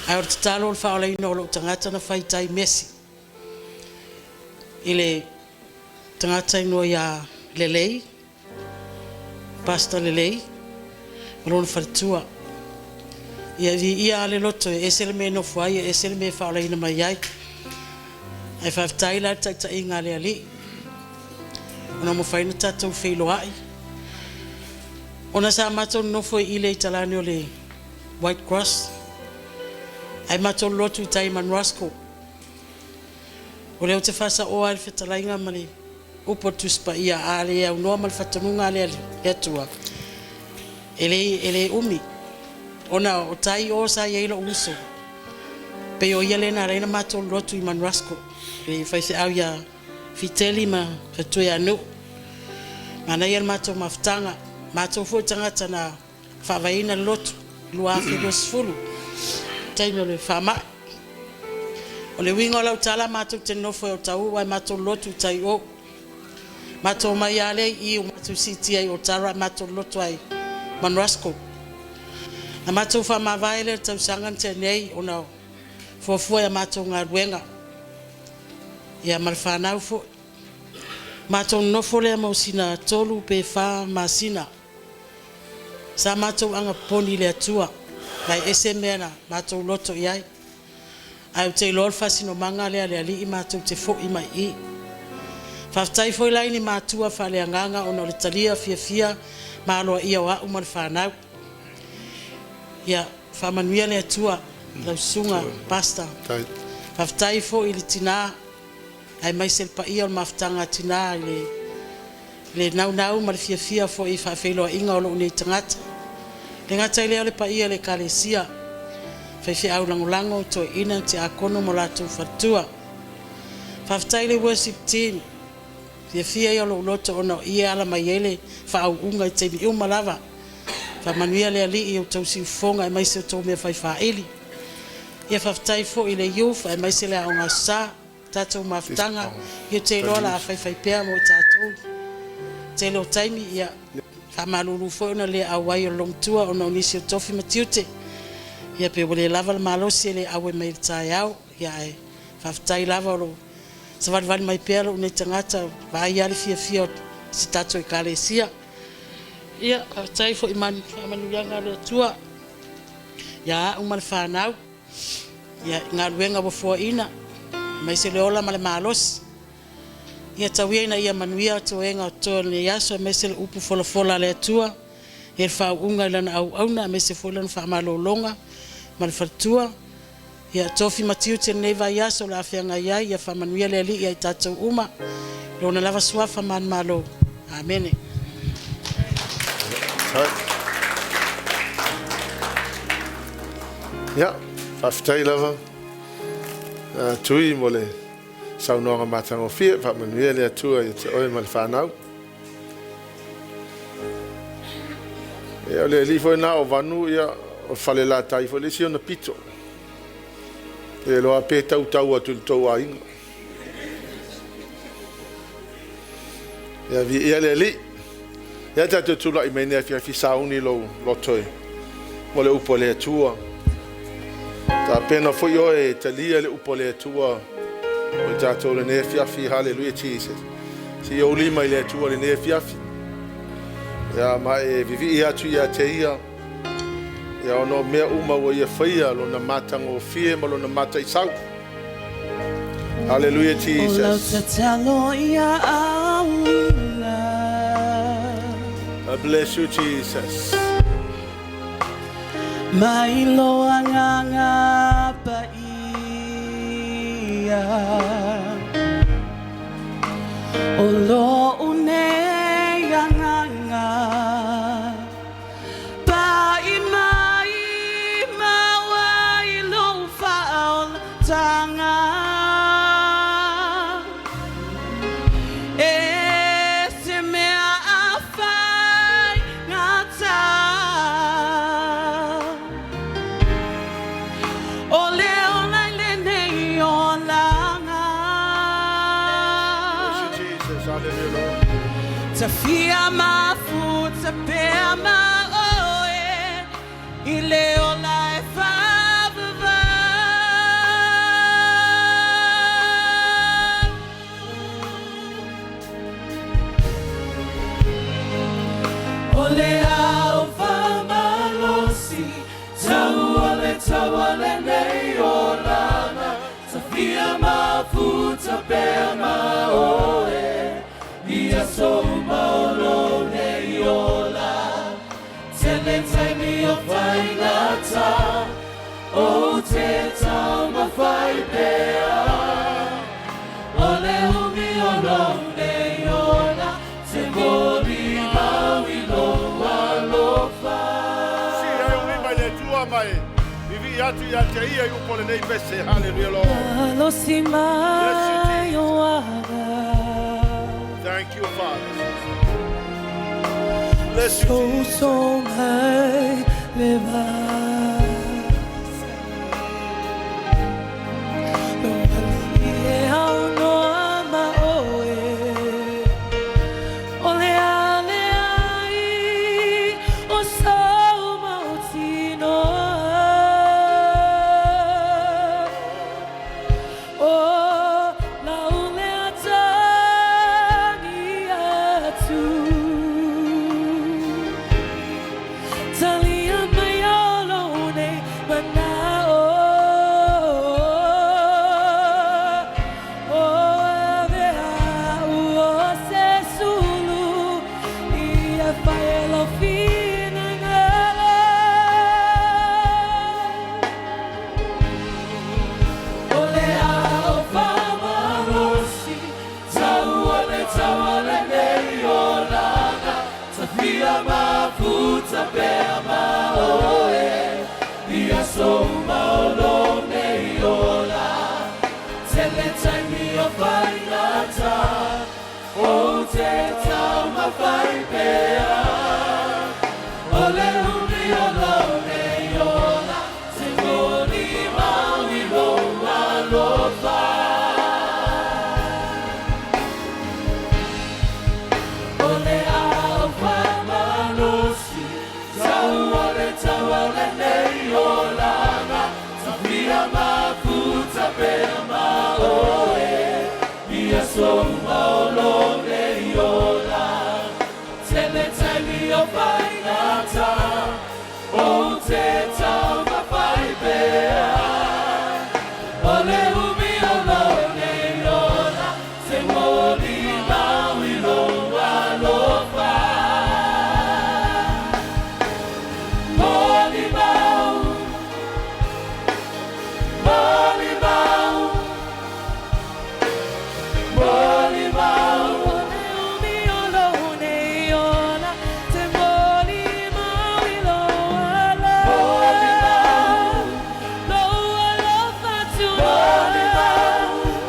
Ae o le tatalo o le faaolaina o lou tagata na fai tai mesi i le tagata igoa ia Lelei, Pastor Lelei ma lona faletua. Ia viia lava le loto e ese le mea e nofo ai, e ese le mea e faaolaina mai ai. Ae faafetai la i le taitaiga a le Alii ona ua mafai ona tatou feiloai. Ona sa matou nonofo i ile i talane o le White Cross, ae matou lolotu i tai i Manuasco. O lea ou te faasaoa ai le fetalaiga ma le upu a le Tusi Paia, a le aunoa ma le faatonuga a le Atua, e le, e le umi, ona o tai o sa i ai lou uso, pei o ia lea na ala ai ona matou lotu i Manuasco, le faifeau ia Fiteli ma Fatuai ia Nuu. Manaia le matou mafutaga, matou foi tagata na faavaeina le lotu 2020. taimi o le faamai. O le uiga o lau tala matou te nonofo i Otahuhu ae matou lotu i tai o. Matou omai lava lea i i ua matou siitia i Otara ae matou lotu ai Manuasco. Na matou faamavae lea i le tausaga na tea nei ona o fuafua i a matou galuega ia ma le fanau foi. Matou nonofo lea mo sina 3 pe 4 masina. Sa matou agapoponi i le Atua, ma e ese mea na matou loto i ai. Ae ou te iloa o le faasinomaga lea a le Alii matou te foi mai i i. Faafetai foi la i ni matua faaleagaga ona o le talia fiafia ma aloaia o au ma le fanau. Ia faamanuia le Atua i lau susuga Pastor. Faafetai foi i le tina aemaise le paia o le mafutaga a tina i le naunau ma le fiafia foi i faafeiloaiga o lou nei tagata. E le gata i lea o le paia i le Ekalesia, faifeau lagolago, toeaina, tiakono ma latou faletua. Faafetai i le worship team, fiafia ia o lou loto ona o i e ala mai ai le faauuga i taimi uma lava. Faamanuia le Alii i outou siufofoga aemaise o outou mea fai faaili. Ia faafetai foi i le youth aemaise le Aoga Aso Sa. Tatou mafutaga, ia ou te iloa o le a faifaipea mo i tatou tele o taimi, ia faamalulu foi ona le auai o le loomatua ona o nisi o tofi ma tiute, ia pe ua le lava le malosi e le auai mai i le taeao, ia ae faafetai lava o lo o savalivali mai pea lou nei tagata, vaai lava le fiafia o si tatou Ekalesia. Ia faafetai foi i faamanuiaga a le Atua ia au ma le fanau. Ia, i galuega ua foaina, aemaise le ola ma le malosi. Ia tau ia ina ia manuia toega o totoe o lenei aso, aemaise le upu folafola a le Atua, ia le faauuga i lana auauna, aemaise foi lana faamalologa ma le faletua. Ia, tofi ma tiute i lenei vaiaso o le a feagai ai, ia faamanuia le Alii ia i tatou uma, i Lona lava suafa manumalo. Amene. Ia, faafetai lava Tui mo le saunoaga matagofie. Faamanuia le Atua ia te oe ma le fanau. Ia, o le alii foi lena o Vanu, ia, o Falelatai foi le isi ona pito. E iloa pe tautau atu i le tou aiga. Ia, viia le Alii. Ia tatou tulai mai nei afiafi sauni lou loto e mo le upu a le Atua. Tapena foi oe e talia le upu a le Atua o i tatou lenei afiafi. Hallelujah Jesus. Se i ou lima i le Atua lenei afiafi. Ia ma e vivii atu ia te ia. Ia ona o mea uma ua ia faia lona matagofie ma lona mataisau. Hallelujah O lau Jesus. tatalo ia auina. I bless you Jesus. Mai lou Agaga Paia. O lou nei agaga. Pai mai maua i lou faaolataga. E se mea faigata. O le ola i lenei olaga. Bless you Jesus. Hallelujah Lord. Tafia mafuta pea ma oe i le ola e faavavau. O le ao faamalosi tau o le tau o lenei olaga. Tafia mafuta pea ma oe i aso uma o lou nei ola. Tele taimi o faigata ou te taumafai pea. O le umi o lou nei ola te molimau i lou alofa. Si e ou lima i le Atua ma e vivii atu ia te ia i upu o lenei pese. Hallelujah Lord. Malosi Bless you mai o Jesus. aga. Thank you Father. Bless you Jesus. So mai le vasa. pea ma oe i aso uma o lou nei ola. Tele taimi o faigata, ou te taumafai pea. O le umi o lou nei ola, te molimau i lou alofa. O le ao faamalosi, tau o le tau o lenei olaga, tafia mafuta pea ma oe, i aso uma o lou nei ola. Tele taimi o faigata, ou te taumafai pea. O le umi o lou nei ola, te molimau i lou alofa. Molimau, molimau, molimau. O le umi o lou nei ola, te molimau i lou alofa. Lou alofa tunoa,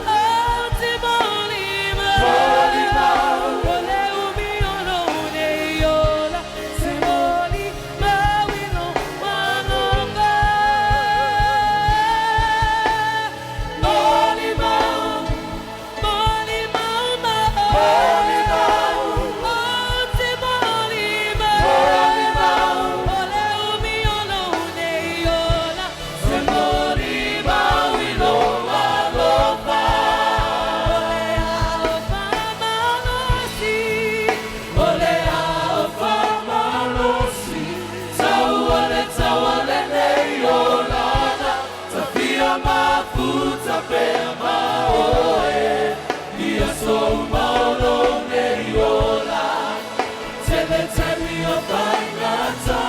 oh, te molimau. O le umi o lou nei ola, te molimau i lou alofa. Molimau, molimau ma oe, oh, te molimau. O le umi o lou nei ola, te molimau i lou alofa. O le ao faamalosi, o le ao faamalosi, tau o le tau o lenei olaga, tafia mafuta pea ma oe, i aso uma o lou nei ola. Tele taimi o faigata,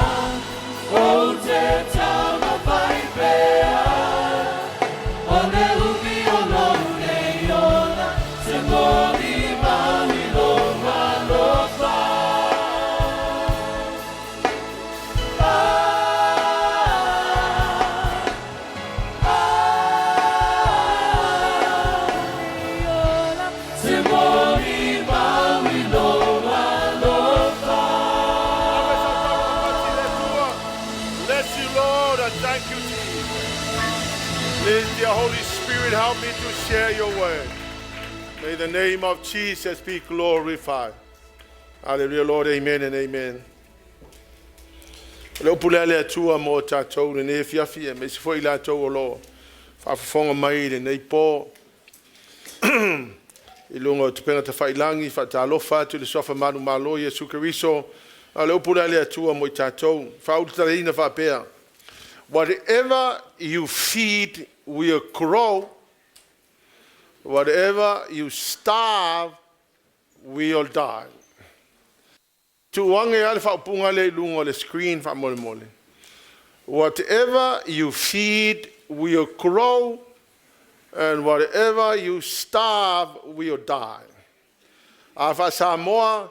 ou te taumafai pea. O le umi o lou nei ola, te molimau i lou alofa. Ah, ah, te molimau i lou alofa. Bless you, Lord, and thank you, Jesus. Please, dear Holy Spirit, help me to share your word. May the name of Jesus be glorified. Hallelujah, Lord. Amen and amen. Le upu lea le Atua mo tatou lenei afiafi aemaise foi i latou o lo o faafofoga mai lenei po i luga o upega tafailagi. Faatalofa atu i le suafa manumalo Iesu Keriso. A le upu lea le Atua mo i tatou faaulutaleina faapea: "Whatever you feed will grow, whatever you starve will die." Tuuage a le faaupuga le i luga o le screen faamolemole. Whatever you feed will grow, and whatever you starve will die. A faa-Samoa,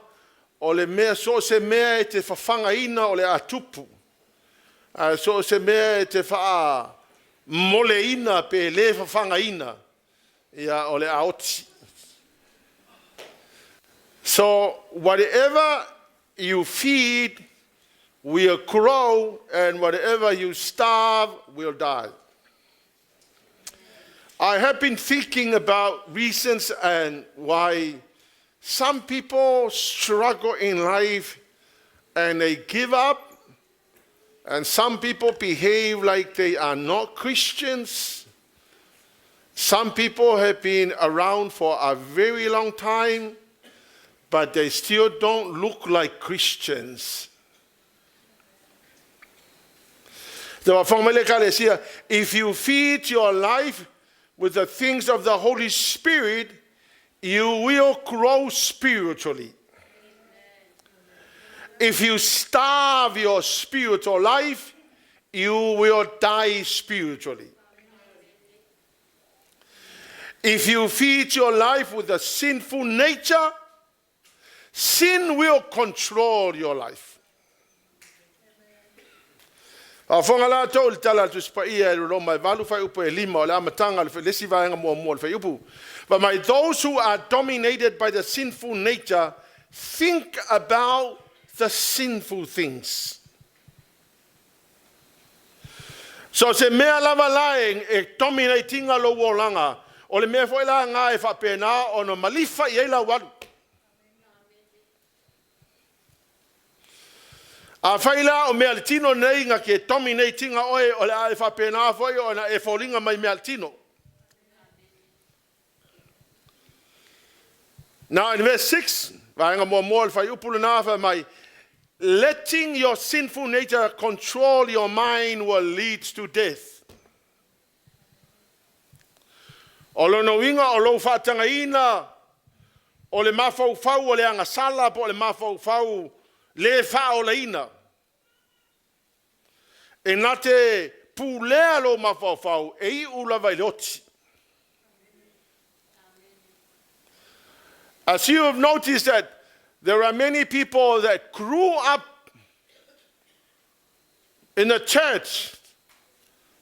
o le mea so o se mea e te fafagaina o le a tupu. A so o se mea e te faamoleina pe le fafagaina, ia o le a oti. So whatever you feed will grow, and whatever you starve will die. I have been thinking about reasons and why some people struggle in life and they give up, and some people behave like they are not Christians. Some people have been around for a very long time, but they still don't look like Christians. If you feed your life with the things of the Holy Spirit, you will grow spiritually. If you starve your spiritual life, you will die spiritually. If you feed your life with a sinful nature, sin will control your life. Faafofoga la outou i le tala a le Tusi Paia i le Roma e 8 fuaiupu e 5 o le amataga o le isi vaega muamua o le fuaiupu. Fai mai, those who are dominated by the sinful nature think about the sinful things. So se mea lava la e dominate ina lou olaga, o le mea foi la lena e faapena ona malifa i ai lau alu. Afai la o mea a le tino nei na te dominate ina oe, o le a e faapena foi ona e foliga mai mea a le tino. Now in verse 6, vaega muamua o le fuaiupu lena fai mai, letting your sinful nature control your mind will lead to death. O lona uiga o lou faatagaina o le mafaufau o le agasala po o le mafaufau le faaolaina, e na te pulea lou mafaufau e iu lava i le oti. As you have noticed that there are many people that grew up in the church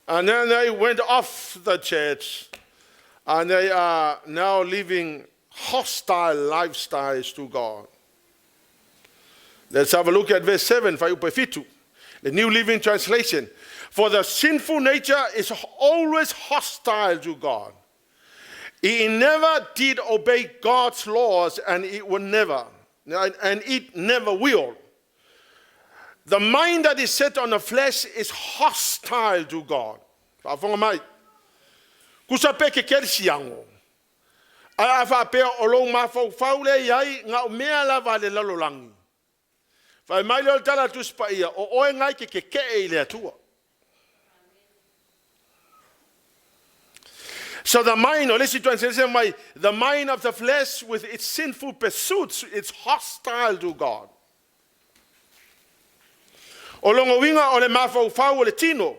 and then they went off the church and they are now living hostile lifestyles to God. Let's have a look at verse 7, fuaiupu e 7, the New Living Translation. For the sinful nature is always hostile to God. It never did obey God's laws and it will never, and it never will. The mind that is set on the flesh is hostile to God. Faafofoga mai. Kusa pe ke kerisiano. Ae a faapea o lou mafaufau lea i ai na o mea lava a le lalolagi. Fai mai lea o le tala a le Tusi Paia, o oe na e te tetee i le Atua. So the mind, o le isi translation mai, the mind of the flesh with its sinful pursuits is hostile to God. O lona uiga o le mafaufau o le tino,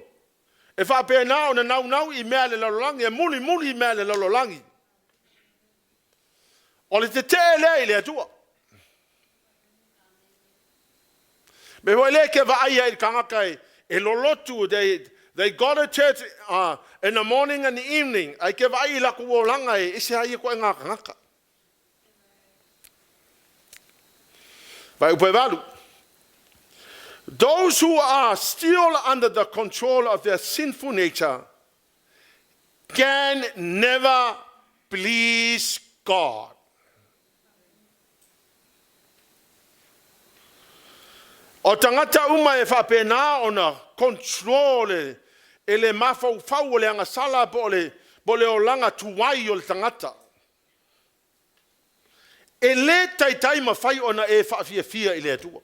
e faapena ona naunau i mea a le lalolagi, e mulimuli i mea a le lalolagi. O le tetee lea i le Atua. Mea foi lea e te vaai ai i le tagata e lolotu, they go to church in the morning and the evening, ae te vaai i latou olaga e ese lava ia ituaiga tagata. Fuaiupu e 8. Those who are still under the control of their sinful nature can never please God. O tagata uma e faapena ona control e le mafaufau o le agasala po o le, po o le olaga tuai o le tagata. E le taitai mafai ona e faafiafia i le Atua.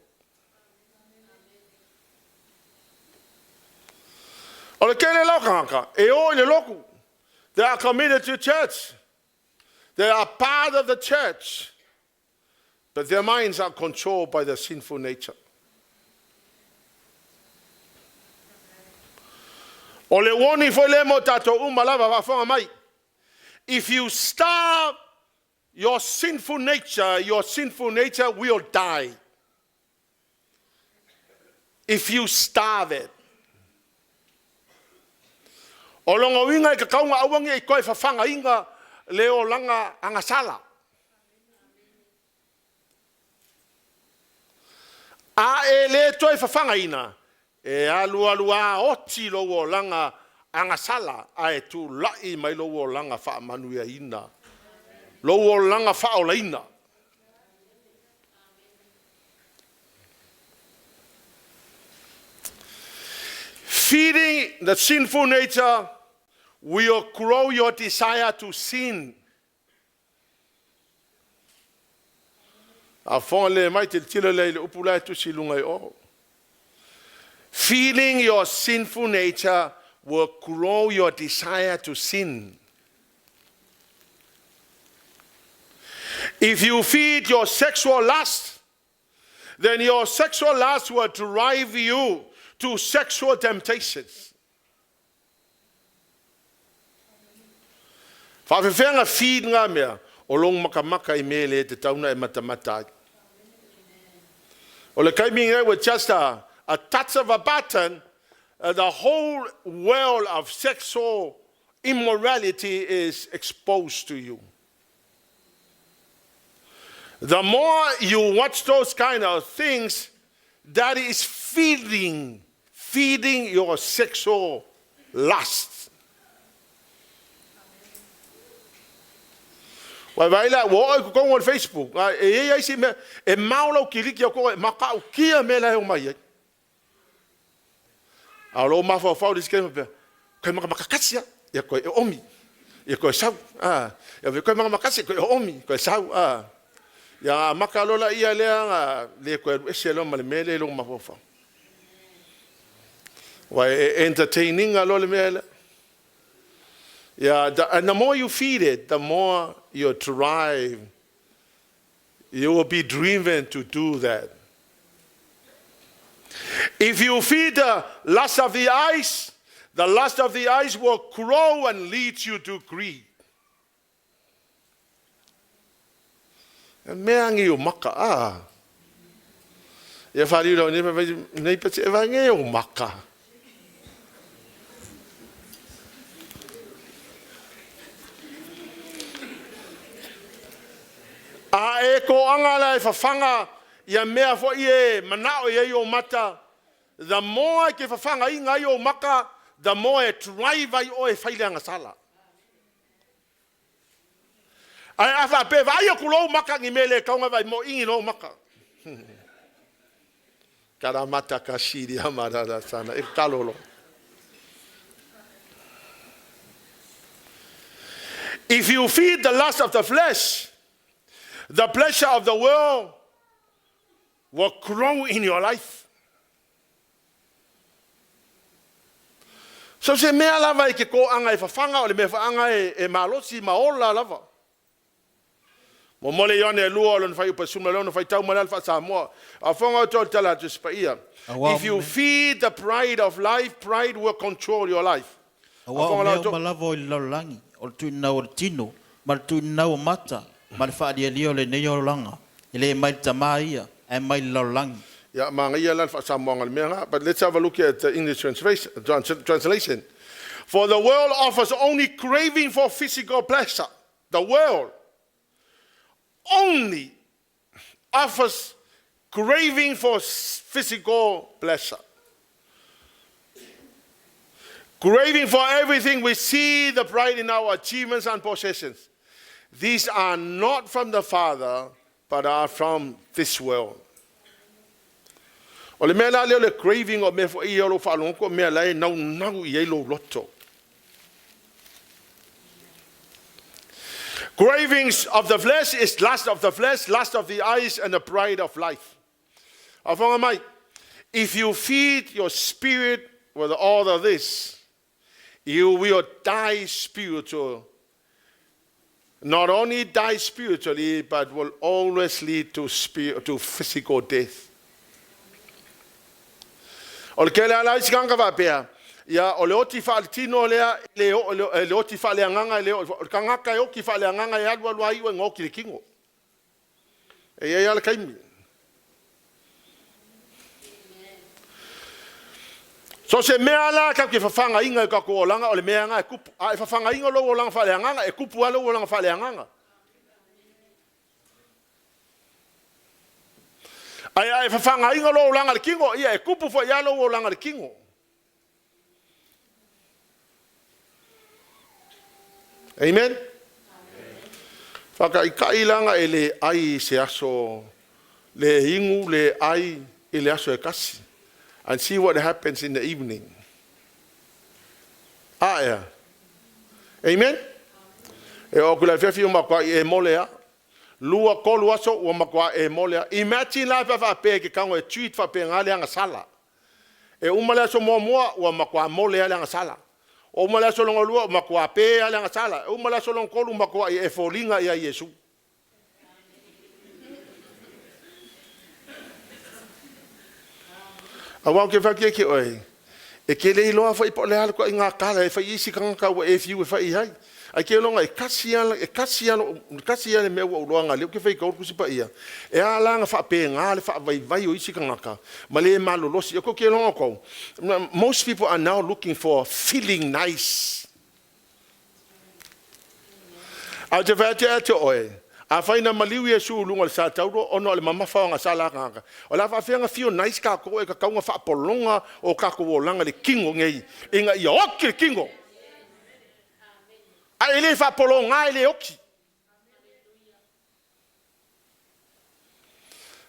O le tele la o tagata e o i le lotu. They are committed to church. They are part of the church. But their minds are controlled by their sinful nature. O le uoni foi lea mo tatou uma lava, faafofoga mai. If you starve your sinful nature, your sinful nature will die. If you starve it. O lona uiga e tatau ona aua ne i toe fafagaina le olaga agasala. A e le toe fafagaina, e alualu a oti lou olaga agasala ae tulai mai lou olaga faamanuiaina, lou olaga faaolaina. Feeding the sinful nature will grow your desire to sin. A fofoga lelei mai, tilotilo lelei i le upu la e tusi i luga i o. Feeding your sinful nature will grow your desire to sin. If you feed your sexual lust, then your sexual lust will drive you to sexual temptations. Faafefea na feed ngā mea o lou makamaka i mea e le tatau ona e matamata ai. O le taimi lenei with just a touch of a button, the whole world of sexual immorality is exposed to you. The more you watch those kind of things, that is feeding your sexual lust. Wai vai la wo ko ko on Facebook e e si me e maulo kiliki ko ma ka kia me la o mai ai. A lo ma fa fa dis ke me ko ma maka kasia ia ko e omi ia ko sau a ia ko ma makasi ko e omi ko sau a ia maka lola ia le le ko e se lo ma le mele lo ma fa. Wai entertaining a lo le mele. Yeah, and the more you feed it, the more you drive. You will be driven to do that. If you feed the lust of the eyes, the lust of the eyes will grow and lead you to greed. Mea ngi o maka a. Ia whari rau nei pati e wange o maka. A e ko anga la e whawhanga ia mea fo i e manao i o mata. The more ke whawhanga i ngai o maka, the more e drive ai o e whaile anga sala. Ai a wha pe vai o kulo maka ngi mele kaunga vai mo ingi lo maka. Karamata ka shiri amarara sana e kalolo. If you feed the lust of the flesh, the pleasure of the world will grow in your life. So se mea lava i ke ko anga e whawhanga o le mea whaanga e malosi maola lava. Mo mole ione e lua o lona whai upasuma lona whai tau malal wha Samoa. A whanga o tō tala atu sipa. If you feed the pride of life, pride will control your life. Awa o mea o malava o i lalolagi, o le tuinau o le tino, ma le tuinau o mata, ma le whaalialia o le nei o langa. E le mai le tamā ia, e mai le lalolagi. Ya, maangaia la wha Samoa le mea. But let's have a look at the English translation. For the world offers only craving for physical pleasure. The world only offers craving for physical pleasure. Craving for everything we see, the pride in our achievements and possessions. These are not from the Father, but are from this world. O le mea la leo le craving o mea fo i o lo whalongo, mea lai nau nau i lo loto. Cravings of the flesh is lust of the flesh, lust of the eyes, and the pride of life. Awhanga mai, if you feed your spirit with all of this, you will die spiritual. Not only die spiritually, but will always lead to physical death. O le kele ala isi kanga wapea, ia o le oti whaalitino lea, le oti whaaleanganga, le o kangaka e oki whaaleanganga e alu alu ai ua ngoki le kingo. E ia ala kaimi. So se mea la ka ke whawhanga inga e kako o langa, o le mea nga e kupu. A e whawhanga inga lo o langa whaaleanganga, e kupu ala o langa whaaleanganga. Ai ai whawhanga inga lo o langa le kingo, ia e kupu fo ia lo o langa le kingo. Amen? Whaka i kailanga e le ai se aso, le ingu le ai e le aso e kasi. And see what happens in the evening. Ah, yeah. Amen? E o kula fiafi o makua i e molea. Lua kolu aso o makua e molea. Imagine la wha pe ke kango e tweet wha pe ngā leanga sala. E umale aso mua mua ua makua molea leanga sala. O umale aso longo lua makua pe leanga sala. E umale aso longo kolu makua i e folinga ia Yesu. A wau ke whakia ki oe. E ke le iloa fo'i po o le a le ituaiga tala e fai i isi tagata ua e fiu e fai i ai. Ae ke iloga e tasi lava e tasi lava e tasi lava le mea ua ou iloaina lea ou te faitau le Tusi Paia, e ala la ona faapena le faavaivai o isi tagata ma le malolosi. Tou te iloa outou, most people are now looking for feeling nice. Ae ou te fai atu ia te oe, afai na maliu Iesu i luga o le sa tauro ona o le mamafa o agasala a tagata, o le a faafefea ona feel nice tatou e tatau ona faapologa o tatou olaga i le tino nei ina ia oti le tino. Ae e le faapologa e le oti.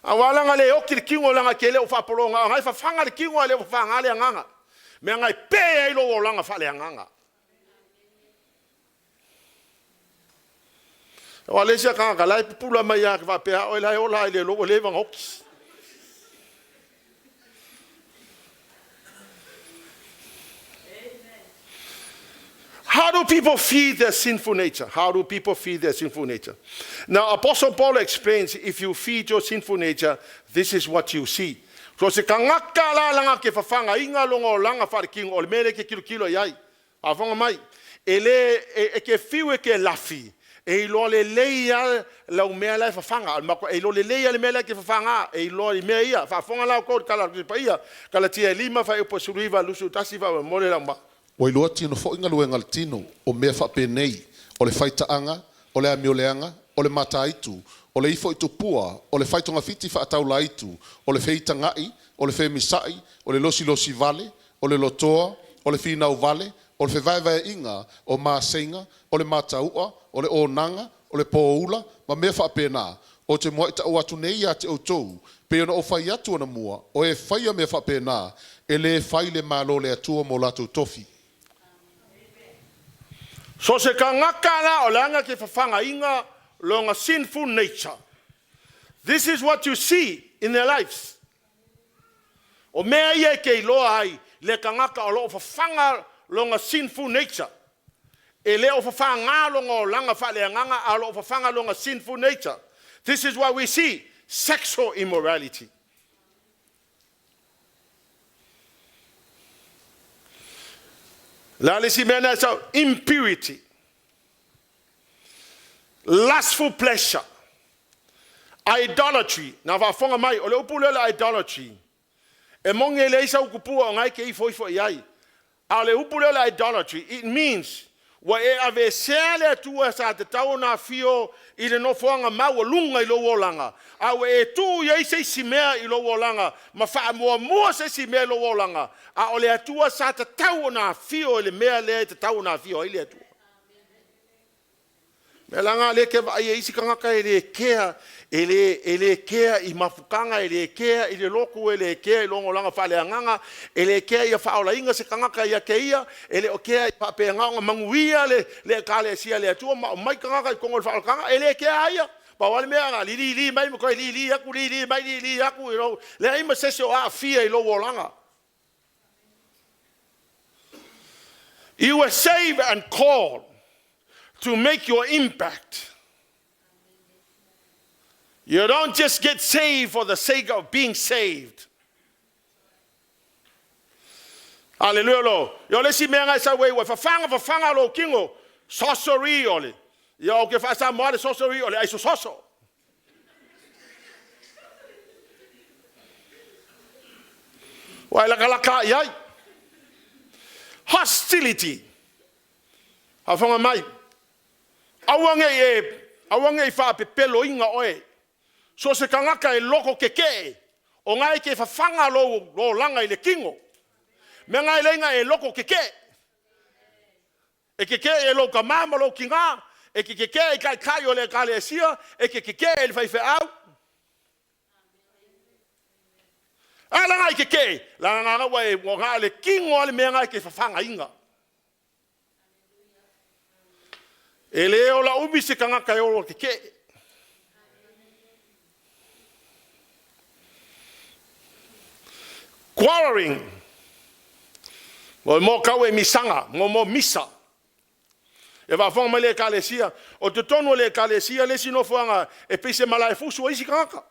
Aua la ona le oti le tino leaga e te le o faapologa, o na e fafaga le tino ae le o fafaga le agaga. Mea e pe ai lou olaga faaleagaga. Aua o le isi tagata la e pupula mai lava faapea oe la e ola lava i le iloa ua leva ona oti. How do people feed their sinful nature? How do people feed their sinful nature? Now, Apostle Paul explains, if you feed your sinful nature, this is what you see. So se tagata la laga te fafagaina lona olaga faaletino, o le mea lea e te tilotilo i ai. Faafofoga mai, e le e te fiu e te lafi, e iloa lelei lava lau mea la e fafaga. E iloa lelei lava le mea la e te fafaga, e iloa i mea ia. Faafofoga la outou i le tala a le Tusi Paia, Kalatia e 5 fuaiupu 19 21 faamolemole lau ma. Ua iloa tino foi galuega a le tino, o mea faapenei, o le faitaaga, o le amioleaga, o le mataitu, o le ifo i tupua, o le faitogafiti faataulaitu, o le feitaga'i, o le femisa'i, o le losilosi vale, o le lotoa, o le finau vale, o le fevaevae'iga, o maseiga, o le matau'a, o le onaga, o le poula, ma mea faapena. Ou te mua'i ta'u atu nei iā te ʻoutou, pei ona ou fai atu anamua, o e faia mea faapena, e lē fai le Malo o le Atua mo latou tofi. So se tagata la o laga te fafagaina lona sinful nature. This is what you see in their lives. O mea ia e te iloa ai le tagata o lo o fafaga lona sinful nature. E le o fafaga lona olaga faaleagaga, a o lo o fafaga lona sinful nature. This is what we see. Sexual immorality. La le isi mea na sau, impurity. Lustful pleasure. Idolatry. Na faafofoga mai, o le upu lea o le idolatry. E moni e leai sau tupua o ngai ke ifo ifo i ai. A o le upu lea o le idolatry, it means ua e aveesea le Atua sa tatau ona afio i le nofoaga maualuga i lou olaga, a ua e tuu i ai se isi mea i lou olaga ma faamuamua se isi mea i lou olaga, a o le Atua sa tatau ona afio i le mea lea e tatau ona afio ai le Atua. Mea laga lea ke vaai e isi tagata e le kea, e le kea i mafutaga, e le kea i le lotu, e le kea i lona olaga faaleagaga, e le kea ia faaolaina se tagata ia te ia, e le o kea i faapena ona manuia le ekalesia a le Atua ma aumai tagata i totonu o le faaolataga, e le kea ai ia. Pau lava le mea na lili lili mai ma toe lili atu, lili mai, lili atu, leai ma se isi o aafia i lou olaga. You were saved and called to make your impact. You don't just get saved for the sake of being saved. Hallelujah lo. Yo le si mea ngai sau ei ua fafaga fafaga lo tino. Sorcery o le. Ia o ke faasamoa le sorcery o le aisososo. Ua e lakalaka i ai. Hostility. Faafofoga mai. Aua ne i e, aua ne i faapepeloina oe. So se tagata e loko keke'e, o ngai ke fafaga lou olaga i le tino. Mea ngai leiga e loko keke'e. E keke'e e lou tamā ma lou tinā, e te keke'e i taitai o le ekalesia, e te keke'e i le faifeau. A laga i keke'e, laga ngā ua e ua ngā le tino a le mea ngai ke fafagaina. E le ola umi se tagata e olo keke'e. Quarreling. Mo mo kau e misaga, mo mo misa. E faafofoga mai le ekalesia, o totonu o le ekalesia le isi nofoaga e pei se malae fusu o isi tagata.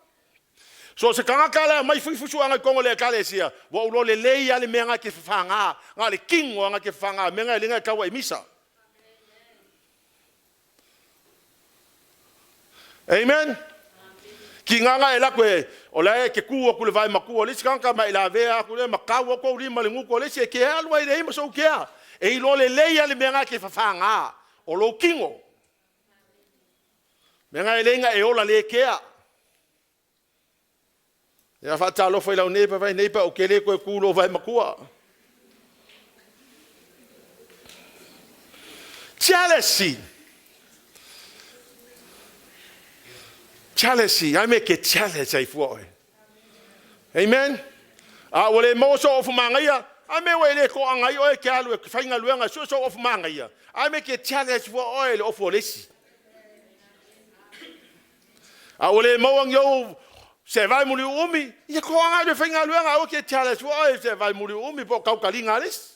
So se tagata la mai fui fusuaga i totonu o le Ekalesia, ua ou iloa lelei lava le mea na e te fafaga, na o le tino lava na te fafaga, mea na e le na e tau ai i misa. Amen. Tiga na e alu atu e, o la e te tu atu i le vae matua o le isi tagata ma e lavea atu lea ma tau atu ou lima i le gutu o le isi, e te alu ai leai ma sou kea. E iloa lelei lava le mea na e te fafaga, o lou tino. Mea na e le na e ola le kea. Ia faatalofa i lau neighbor, vai neighbor, ou te le toe tu i lou vae matua. Jealousy. Jealousy. Ai me ke jealous ai fua oe. Amen. A ua le maua sou ofu manaia, a me ua e le toaga ai oe ke alu e faigaluega e sue sou ofu manaia. A me ke jealous fua oe le ofu o le isi. A ua le maua ni ou se vae muliuumi, ia toaga ai le faigaluega, aua ke jealous fua oe se vae muliuumi po o tautaliga a le isi.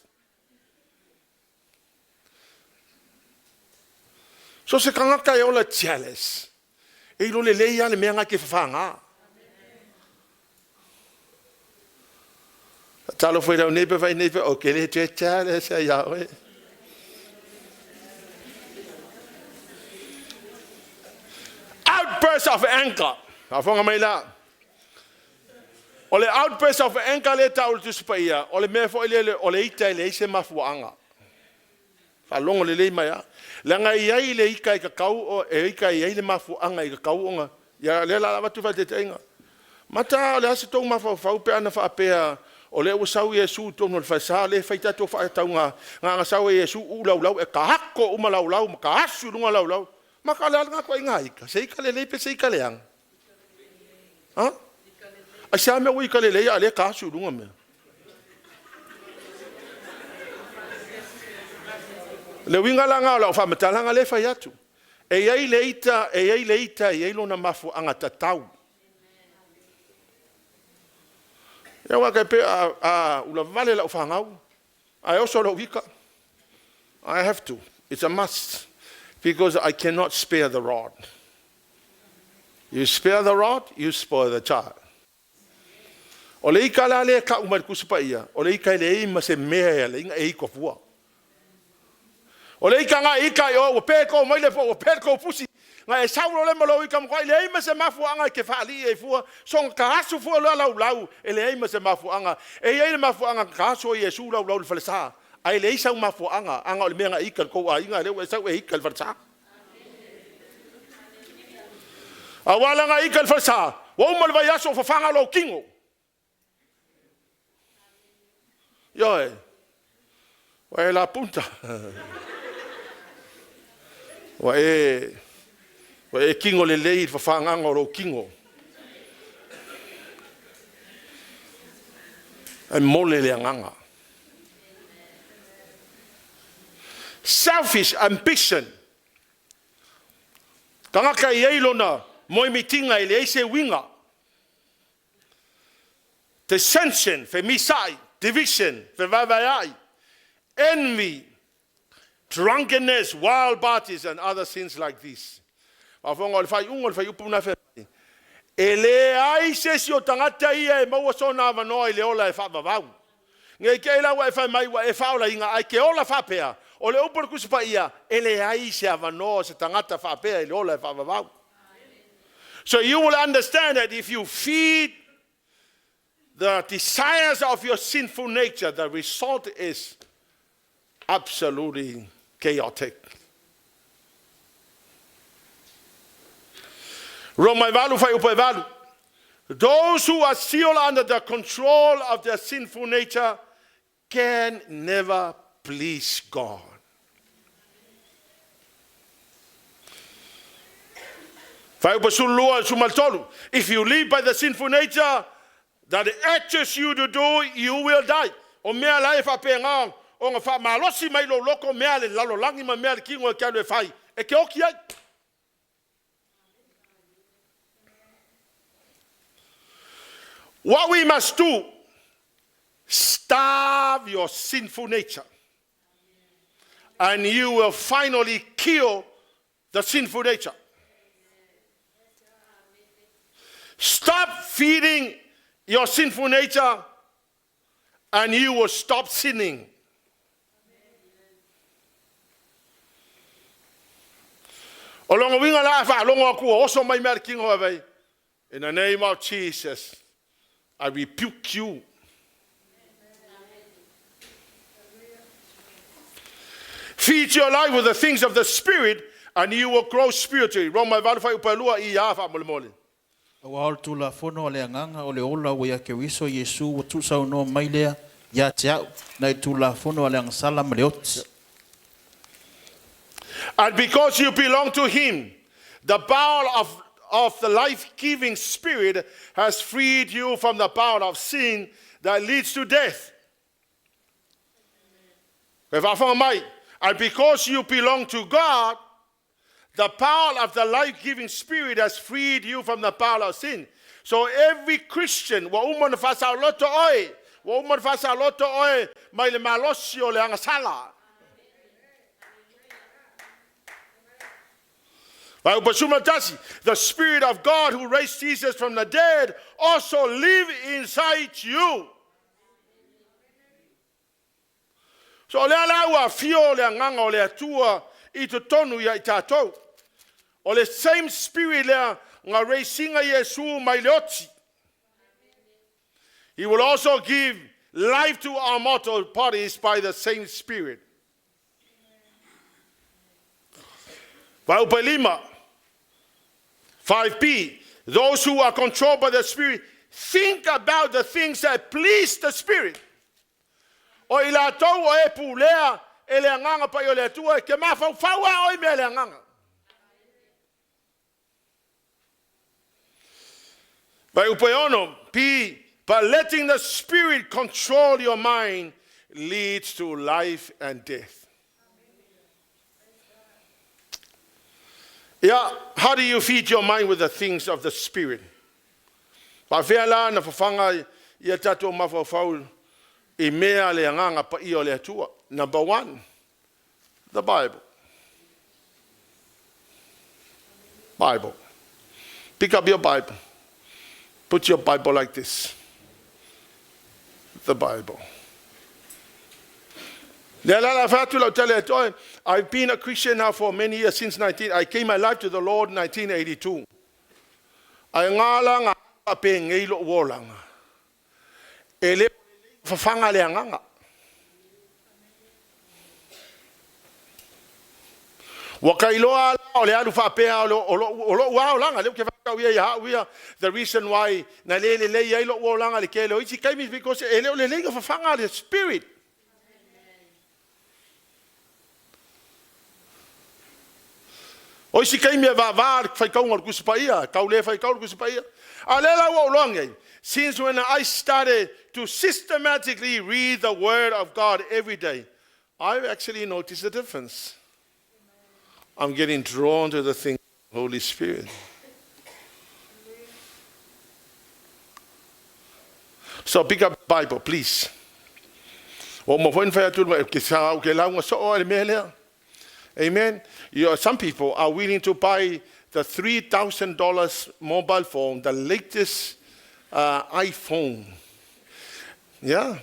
So se tagata e ola jealous, e iloa lelei lava le mea na e te fafaga. Faatalofa i lau neighbor, vai neighbor, ou te le toe jealous ai ia oe. Outburst of anger. Faafofoga mai la. O le outburst of anger lea e tau i le Tusi Paia, o le mea foi lele o le ita e leai se mafuaaga. Faalogo lelei mai a. Leaga e i ai le ita e tatau o, e ita e i ai le mafuaaga e tatau ona, ia lea o le a avatu le faataitaiga. Mata o le a se tou mafaufau pe ana faapea o lea ua sau Iesu i totonu o le falesa lea e fai tatou faatauga na ana sau ai Iesu uu laulau e taako uma laulau ma taasu i luga laulau. Mata o le a lena ituaiga ita? Se ita lelei pe se ita leaga? Ha? Aisea mea ua ita lelei a o lea e taasu i luga mea? Le uiga la lena o lau faamatalaga lea e fai atu. E i ai le ita, e i ai le ita e i ai lona mafuaaga tatau. Ia aua e pei a, a ulavale lau fanau, ae oso lou ita. I have to. It's a must. Because I cannot spare the rod. You spare the rod, you spoil the child. O le ika la lea e tau mai le Tusi Paia, o le ika e leai ma se mea e ala ai ona e ika fua. O le ika na e ika ai oe, ua pe kou maile po ua pe kou pusi, na e sau loa lea ma lou ika matuai leai ma se mafuaaga e te faalii ai fua, soona ta asu fua loa laulau, e leai ma se mafuaaga. E i ai le mafuaaga na ta asu ai Iesu laulau i le falesa, ae leai sau mafuaaga, ana o le mea na e ika i le tou aiga, lea ua e sau e ika i le falesa. Aua la na e ika i le falesa, ua uma le vaiaso o fafaga lou tino. Ioe, ua e lapunta. Ua e, ua e tino lelei i le fafagaga o lou tino. Ae mole le agaga. Selfish ambition. Tagata e i ai lona moemitiga e leai se uiga. Dissension, femisa'i, division, fevaevaea'i, envy, drunkenness, wild parties and other sins like these. Faafofoga, o le faaiuga o le fuaiupu lena fai mai, e leai se isi o tagata ia e maua sona avanoa i le ola e faavavau. Ne i te i la ua e fai mai ua e faaolaina ae te ola faapea, o le upu a le Tusi Paia, e leai se avanoa o se tagata faapea i le ola e faavavau. So you will understand that if you feed the desires of your sinful nature, the result is absolutely chaotic. Roma e valu fuaiupu e valu. Those who are still under the control of their sinful nature can never please God. Fuaiupu 12 13. If you live by the sinful nature that urges you to do, you will die. O mea la e faapena ona faamalosi mai lou loto, mea a le lalolagi ma mea a le tino e te alu e fai, e te oki ai. What we must do, starve your sinful nature. And you will finally kill the sinful nature. Stop feeding your sinful nature and you will stop sinning. O longa winga la fa longo aku oso mai mea kingo avei. In the name of Jesus, I rebuke you. Feed your life with the things of the Spirit, and you will grow spiritually. Roma valu fai upalua i ia fa mole mole. Auā o le Tulafono a le Agaga o le ola ua ia Keriso Iesu ua tuusaunoa mai lea ia te a'u nai le Tulafono a le agasala ma le oti. And because you belong to him, the power of the life-giving Spirit has freed you from the power of sin that leads to death. And because you belong to God, the power of the life-giving Spirit has freed you from the power of sin. So every Christian, ua uma ona faasaoloto oe, ua uma ona faasaoloto oe mai le malosi o le agasala. The Spirit of God who raised Jesus from the dead also live inside you. So o lea la ua afio le agaga o le Atua i totonu ia i tatou. O le same spirit lea nga raise ina Iesu mai le oti. He will also give life to our mortal bodies by the same spirit. Fuaiupu 5. 5b. Those who are controlled by the Spirit think about the things that please the Spirit. O i latou o e pulea e le agaga paia o le Atua e ke mafaufau a oi mea le agaga. Fuaiupu 6, P, but letting the Spirit control your mind leads to life and death. Yeah, how do you feed your mind with the things of the Spirit? Faafefea la na fafaga ia tatou mafaufau i mea le agaga paia o le Atua. Number one, the Bible. Bible. Pick up your Bible. Put your Bible like this. The Bible. I've been a Christian now for many years, since 19, I gave my life to the Lord in 1982. Ae gā la ngā penei lo olaga. E le fafaga le agaga. Ua kailoa la o le alu faapea o lou aolaga lea ou te faatau ia ia au ia. The reason why na le lelei ai lou olaga le tele o isi taimi is because e le o lelei na fafaga le spirit. O isi taimi e vaavaa le faitauga o le Tusi Paia, tau le faitau le Tusi Paia. A lea la ua ou iloa nei, since when I started to systematically read the Word of God every day, I've actually noticed a difference. I'm getting drawn to the things of the Holy Spirit. So pick up the Bible, please. Ua uma foi na fai atu ke sa ke lauga soo le mea lea. Amen. Some people are willing to buy the $3,000 mobile phone, the latest iPhone. Yeah.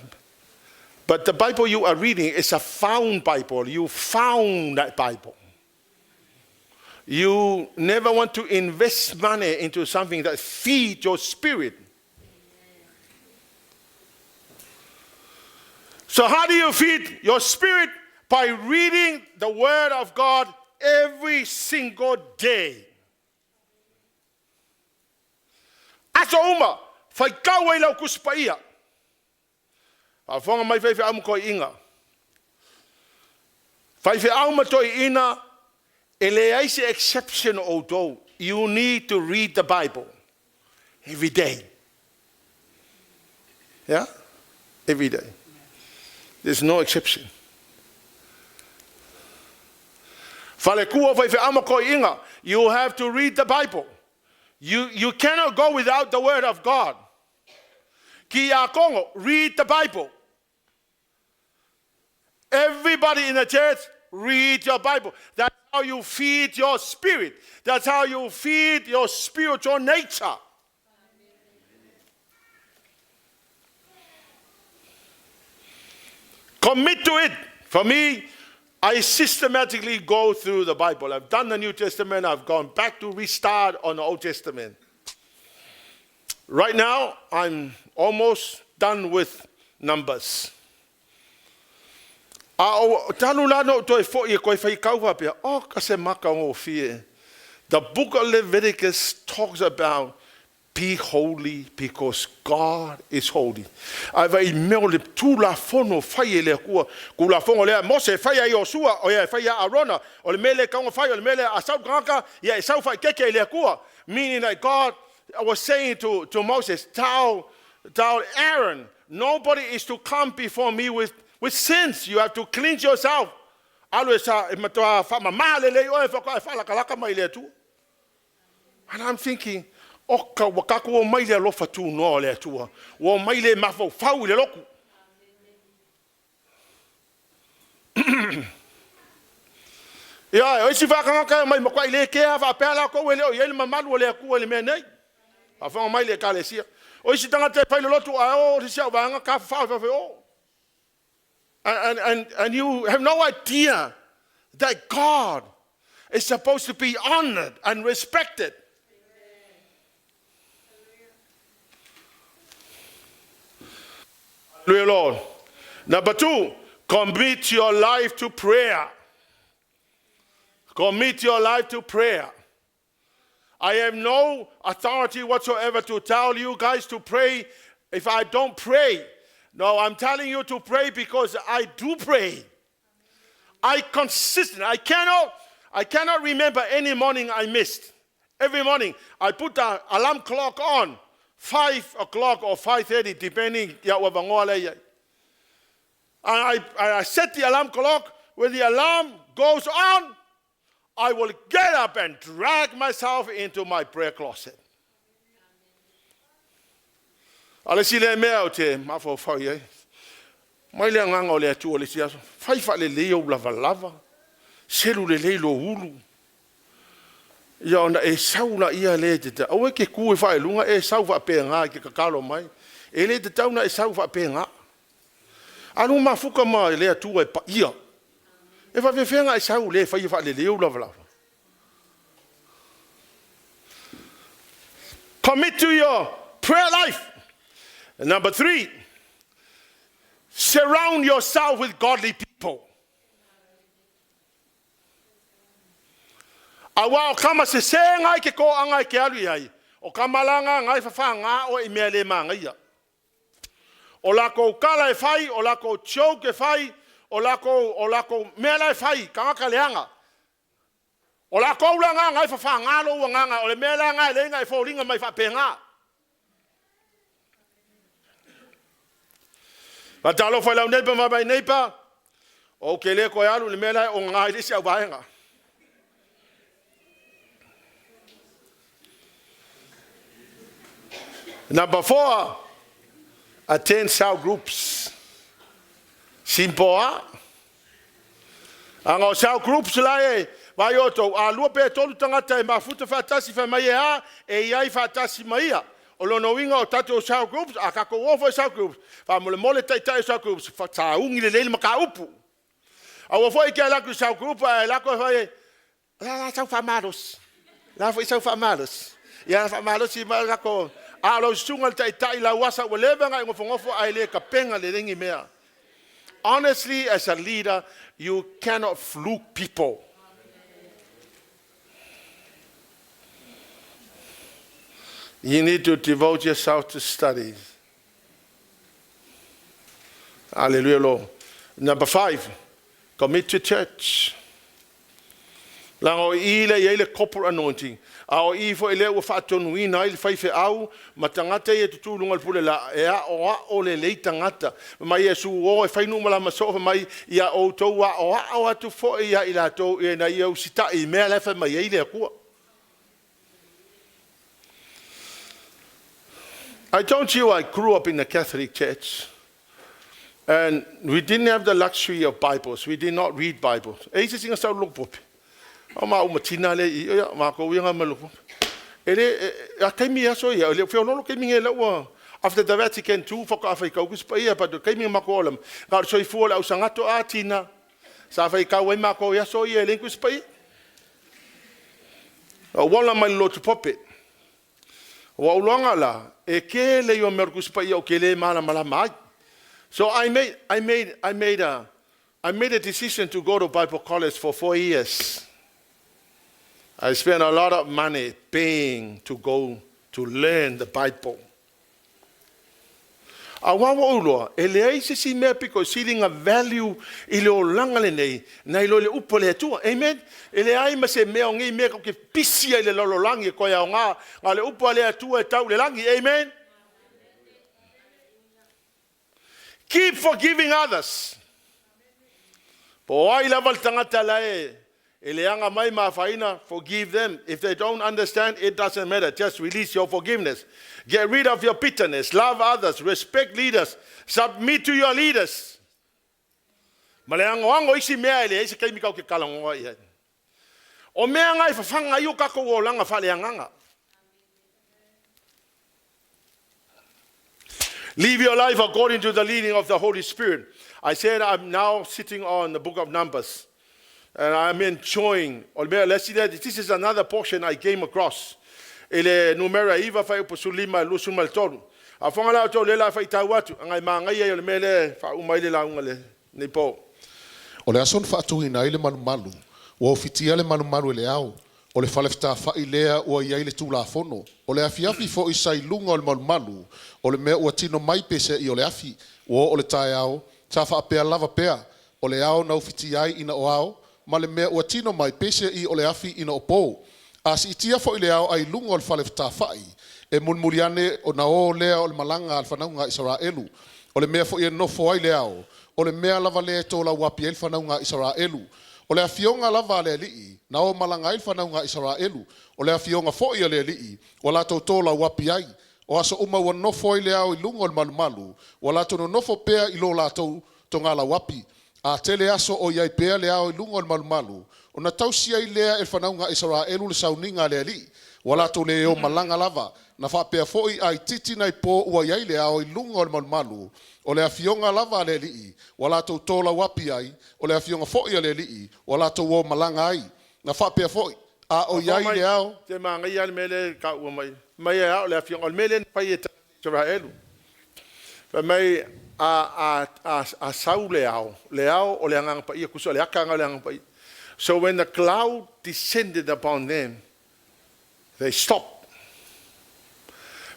But the Bible you are reading is a found Bible. You found that Bible. You never want to invest money into something that feeds your spirit. So how do you feed your spirit? By reading the Word of God every single day. Aso uma, faitau ai lau Tusi Paia. Faafofoga mai faifeau ma toeaiina. Faifeau ma toeaiina, e leai se exception o outou. You need to read the Bible every day. Yeah? Every day. There's no exception. Falekua faifeau ma toeaiina, you have to read the Bible. You cannot go without the Word of God. Ki Kongo, read the Bible. Everybody in the church, read your Bible. That's how you feed your spirit. That's how you feed your spiritual nature. Commit to it. For me, I systematically go through the Bible. I've done the New Testament. I've gone back to restart on the Old Testament. Right now, I'm almost done with Numbers. A o talu la no toe fo i koe whai kauwa pia, o ka se maka o fie. The book of Leviticus talks about be holy because God is holy. Ai vai mea o le tūlafono fai e le Atua. Tulafono lea Mose e fai ai Iosua, o ia e fai ia Arona, o le mea lea e taunga fai, o le mea lea a sau le tagata, ia e sau faikeke i le Atua. Meaning that God was saying to Moses, tell Aaron, nobody is to come before me with sins. You have to cleanse yourself. Alu e sa e matoa whaamama le lei oe whaka e whaalakalaka mai le Atua. And I'm thinking, o ka ua kaku o mai le alofa tū noa o le Atua. Ua mai le mafaufau i le loku. Ia, o isi whakangaka mai makwai le kea whaapea la kou e leo i le mamalu o le Atua i le mea nei. Whawhanga mai le ekalesia. O isi tangata e whai le lotu a o si au vanga ka whawhau whawhau o. And you have no idea that God is supposed to be honored and respected. Hallelujah, Lord. Number 2, commit your life to prayer. Commit your life to prayer. I have no authority whatsoever to tell you guys to pray if I don't pray. No, I'm telling you to pray because I do pray. I consistently, I cannot remember any morning I missed. Every morning I put the alarm clock on, 5 o'clock or 5:30, depending. I set the alarm clock. When the alarm goes on, I will get up and drag myself into my prayer closet. Ale si le mea o te mafau i ai. Mai le anganga o le Atua le si aso. Fai fa le lei o lava lava. Selu le lei lo ulu. Ia ona e sau la ia le te te. Aue ke ku e whae lunga e sau wha pe ngā ke kakalo mai. E le te tauna e sau wha pe ngā. Anu mafuka ma le Atua e pa ia. E wha whewhenga e sau le whai wha le leo lava lava. Commit to your prayer life. And number 3, surround yourself with godly people. Awa o kama se se ngai ke ko angai ke alu iai. O kama langa ngai whawha ngā o i mea le mā ngai ia. O lako kala e whai, o lako choke e whai, o lako mea la e whai, kangaka leanga. O lako ula ngā ngai whawha ngā lo ua ngā ngā, o le mea la ngai le ngai fōringa mai whape ngā. Ma talo whai lau neipa mai mai neipa, o ke le koe alu le mea la o ngā i lisi au vaenga. Number 4, attend cell groups. Simple, ha? Anga o cell groups la e, vai o tau, a lua pe tolu tangata e mafuta whaatasi wha mai e a, e iai whaatasi mai ia. O lono winga o tato o cell groups, a kako ofo e cell groups, wha mole mole taitai o cell groups, wha taungi le leile maka upu. A ua foi ke lako cell group, a lako e whai e, la la sau wha malos. La foi sau wha malos. Ia wha malos i ma lako, a lo sunga le taitai la wasa ua leva ngai ngofo ngofo a le kapenga le rengi mea. Honestly, as a leader, you cannot fluke people. You need to devote yourself to studies. Hallelujah, Lord. Number 5, commit to church. Langa o i le ia i le corporate anointing. A o i fo i le ua whaatonuina ai le whaiwhe au, ma tangata i e tutulunga le pule la, e a o a o le lei tangata. Mai e su o e whainu mala maso mai ia o tau a o a o atu fo ia i la tau e na ia usita i mea le whai mai e i le akua. I told you I grew up in a Catholic church. And we didn't have the luxury of Bibles. We did not read Bibles. E isi singa sau loko pope. O ma uma tina le i, o ma ko uianga ma loko. E le, a kaimi aso ia, le whio lolo kaimi nge ua, After the Vatican II, whaka awhai kau kusi paia, pa te kaimi mako olam. Ka o soifua le au sangato a tina. Sa whai kau ai mako ia so ia e kusi paia. O wala mai lotu pope. Wa ulonga la, e ke le yo mea kusi paia o ke le mala mala mai. So I made a decision to go to Bible college for 4 years. I spent a lot of money paying to go to learn the Bible. A wawa uloa, e leai se si mea piko silinga value i le o langa le nei, nei lo le upo le atua. Amen? E leai ma se mea o ngei mea ke pisia i le lololangi e koe au ngā, ngā le upo le atua e tau le langi. Amen? Keep forgiving others. Po ai lava le tangata lae, e leanga mai mawhaina, forgive them. If they don't understand, it doesn't matter. Just release your forgiveness. Get rid of your bitterness. Love others. Respect leaders. Submit to your leaders. Ma le ango ango isi mea ele, isi kai mikau ke kalangoa ia. O mea ngai whawhanga i o kako o langa whale anganga. Live your life according to the leading of the Holy Spirit. I said I'm now sitting on the book of Numbers. And I'm enjoying. This is another portion I came across. Ele numera iva fai uposulima lusu maltolu. A whanga lau tau lela fai tau atu. Ngai maangai ai o le mele wha umaile launga le nei po. O le aso na faatuina ai le malumalu, ua ofitia le malumalu e le ao. O le falefita fai lea ua iai le tulafono. O le afiafi fo i sa i luga o le malumalu. O le mea ua tino mai pese i o le afi. Ua o le tae ao, sa whaapea lava pea. O le ao na ufitia ai ina o ao. Ma le mea ua tino mai pese i o le afi ina o pō. A si itia fo i le ao ai lunga o le falefita fai. E mulmuliane o na o lea o le malanga al whanaunga Israelu. O le mea fo i e nofo ai le ao. O le mea lava le tō lau wapi ai le whanaunga Israelu. O le afionga lava a le alii, na o malanga ai le whanaunga Israelu. O le afionga fo i a le alii, o latou tō lau wapi ai. O aso uma ua nofo ai le ao i lunga o le malumalu. O latou no nofo pea i lo latou tonga lau wapi. A tele aso o iai pea le ao i lunga o le malumalu. O na tausi ai lea e whanaunga Israelu le sauninga a le alii. O latou le o malanga lava. Na whaapea foi ai titi nei pō ua iai le ao i lunga o le malumalu. O le afionga lava a le alii. O latou tō lau api ai. O le afionga foi a le alii. O latou o malanga ai. Na whaapea foi. A o iai le ao. Te maangai ale mele ka ua mai. Mai e ao le afionga. O le mele pai e Israelu. Fa mai a sau le ao. Le ao o le anganga pa ia kuso le akanga o le anganga pa ia. So when the cloud descended upon them, they stopped.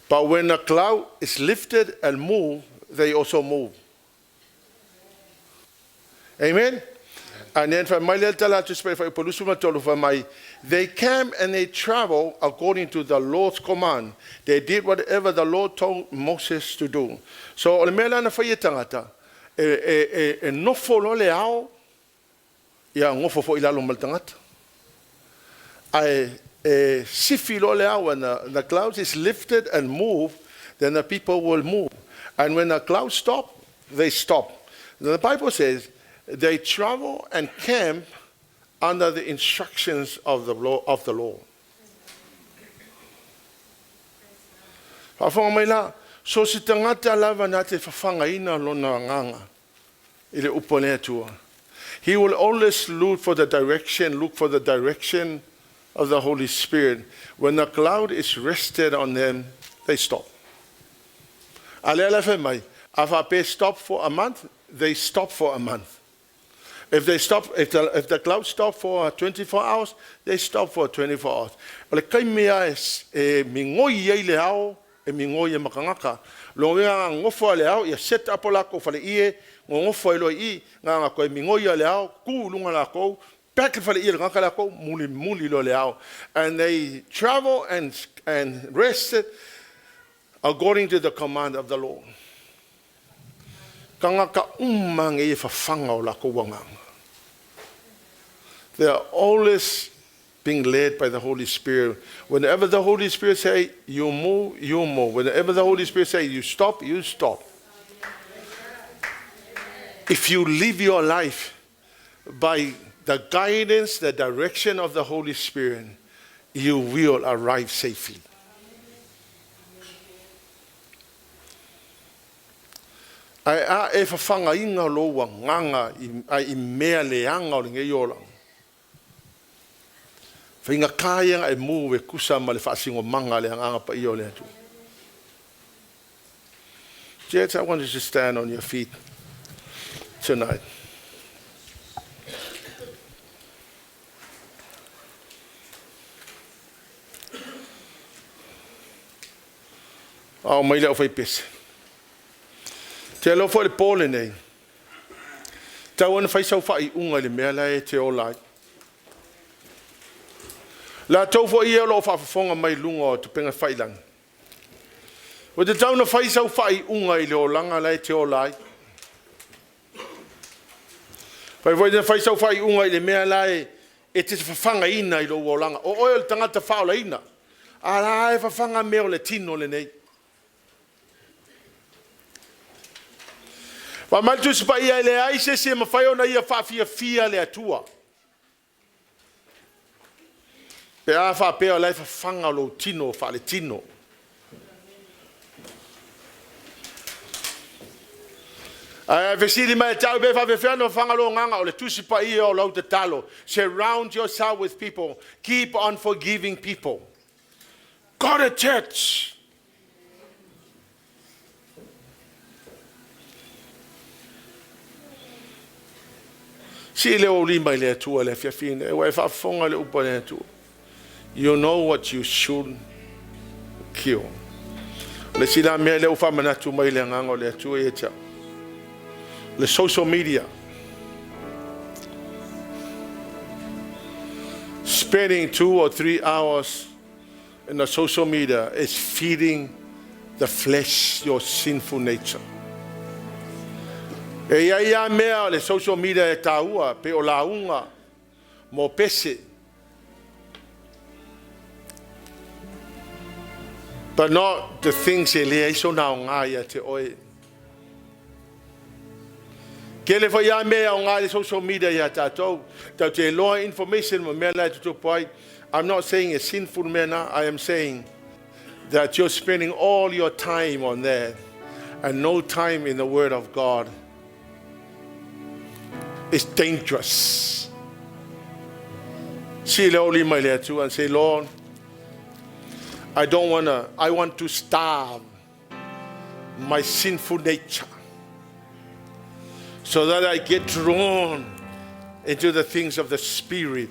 But when the cloud is lifted and moved, they also move. Amen? And then for my they came and they traveled according to the Lord's command. They did whatever the Lord told Moses to do. So o le mea lana whai e tangata, e nofo lo le ao, ia ngofo fo ilalo mal tangata. Ai e sifi lo le ao, when the clouds is lifted and moved, then the people will move. And when the clouds stop, they stop. The Bible says they travel and camp under the instructions of the law of the Lord. Whawhanga mai la, so si tangata lava nā te whawhanga ina lona nganga i le upo le atua. He will always look for the direction, look for the direction of the Holy Spirit. When the cloud is rested on them, they stop. A le ala whai mai, a whape stop for a month, they stop for a month. If they stop, if the cloud stop for 24 hours, they stop for 24 hours. O le kai mea e mingoi ei le ao, e mingoi e makangaka. Lo ngā ngofo a le ao, ia set up o lako whale ie, ngofo e loi i, ngā ngā koe mingoi a le ao, ku lunga lako, pek whale ie le ngaka lako, muli muli lo le ao. And they travel and rested according to the command of the Lord. Ka ngaka umange e whawhanga o lako wanganga. They are always being led by the Holy Spirit. Whenever the Holy Spirit say, you move, you move. Whenever the Holy Spirit say, you stop, you stop. If you live your life by the guidance, the direction of the Holy Spirit, you will arrive safely. Ae a e fafagaina lou agaga i mea leaga o lenei olaga, faigata ia ona e move e tusa ma le faasinomaga a le Agaga Paia o le Atua. Church, I want you to stand on your feet tonight. Ao mai le aufaipese. Te alofa i le po lenei. Tau ona fai sau faaiuga i le mea la e te ola ai. Latou foi ia o lo o faafofoga mai luga o upega tafailagi. Ua tatau ona fai sau faaiuga i le olaga la e te ola ai. Fai foi na fai sau faaiuga i le mea la e te fafagaina i lou olaga. O oe o le tagata faaolaina. A la e fafaga mea o le tino lenei. Fai mai le Tusi Paia e leai se isi e mafai ona ia faafiafia le Atua. Pe a faapea o la e fafaga lou tino faaletino. Ae fesili mai te au pe faafefea ona fafaga lou agaga o le Tusi Paia o lau tatalo. Surround yourself with people. Keep on forgiving people. Go to church. Sii le ou lima i le Atua le afiafi nei, ua e faafofoga le upu a le Atua. You know what you should kill. O le isi la mea lea ua faamanatu mai le agaga o le Atua ia te au. Le social media. Spending 2 or 3 hours in the social media is feeding the flesh, your sinful nature. E ia ia mea o le social media e taua, pe o lauga, mo pese. But not the things e leai sona aoga ia te oe. Kele foi a mea aoga le social media ia tatou. Tau te loa information ma mea la e tutupu ai. I'm not saying a sinful manner. I am saying that you're spending all your time on that and no time in the Word of God. It's dangerous. Sii le ou lima i le Atua and say, "Lord, I don't want to, I want to starve my sinful nature so that I get drawn into the things of the Spirit."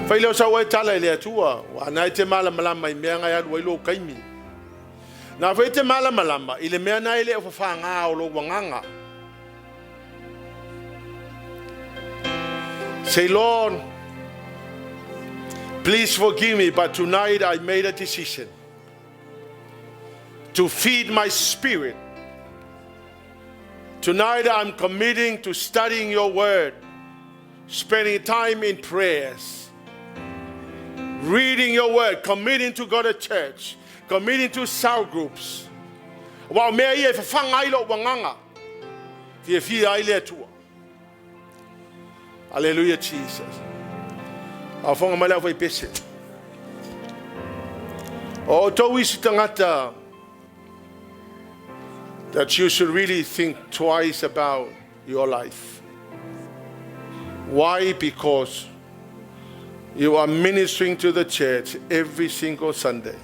Fai leo sau ai tala i le Atua, wa na e te malamalama i mea ngai alu ai lou kaimi. Na fai te malamalama i le mea na e le o fafagā o lou agaga. Say, "Lord, please forgive me, but tonight I made a decision to feed my spirit. Tonight I'm committing to studying your word, spending time in prayers, reading your word, committing to go to church, committing to cell groups." Wa mea ia e fafaga ai lou agaga. Fiafia ai le Atua. Hallelujah, Jesus. A fonga mai le au fai pese. O tou isi tagata that you should really think twice about your life. Why? Because you are ministering to the church every single Sunday.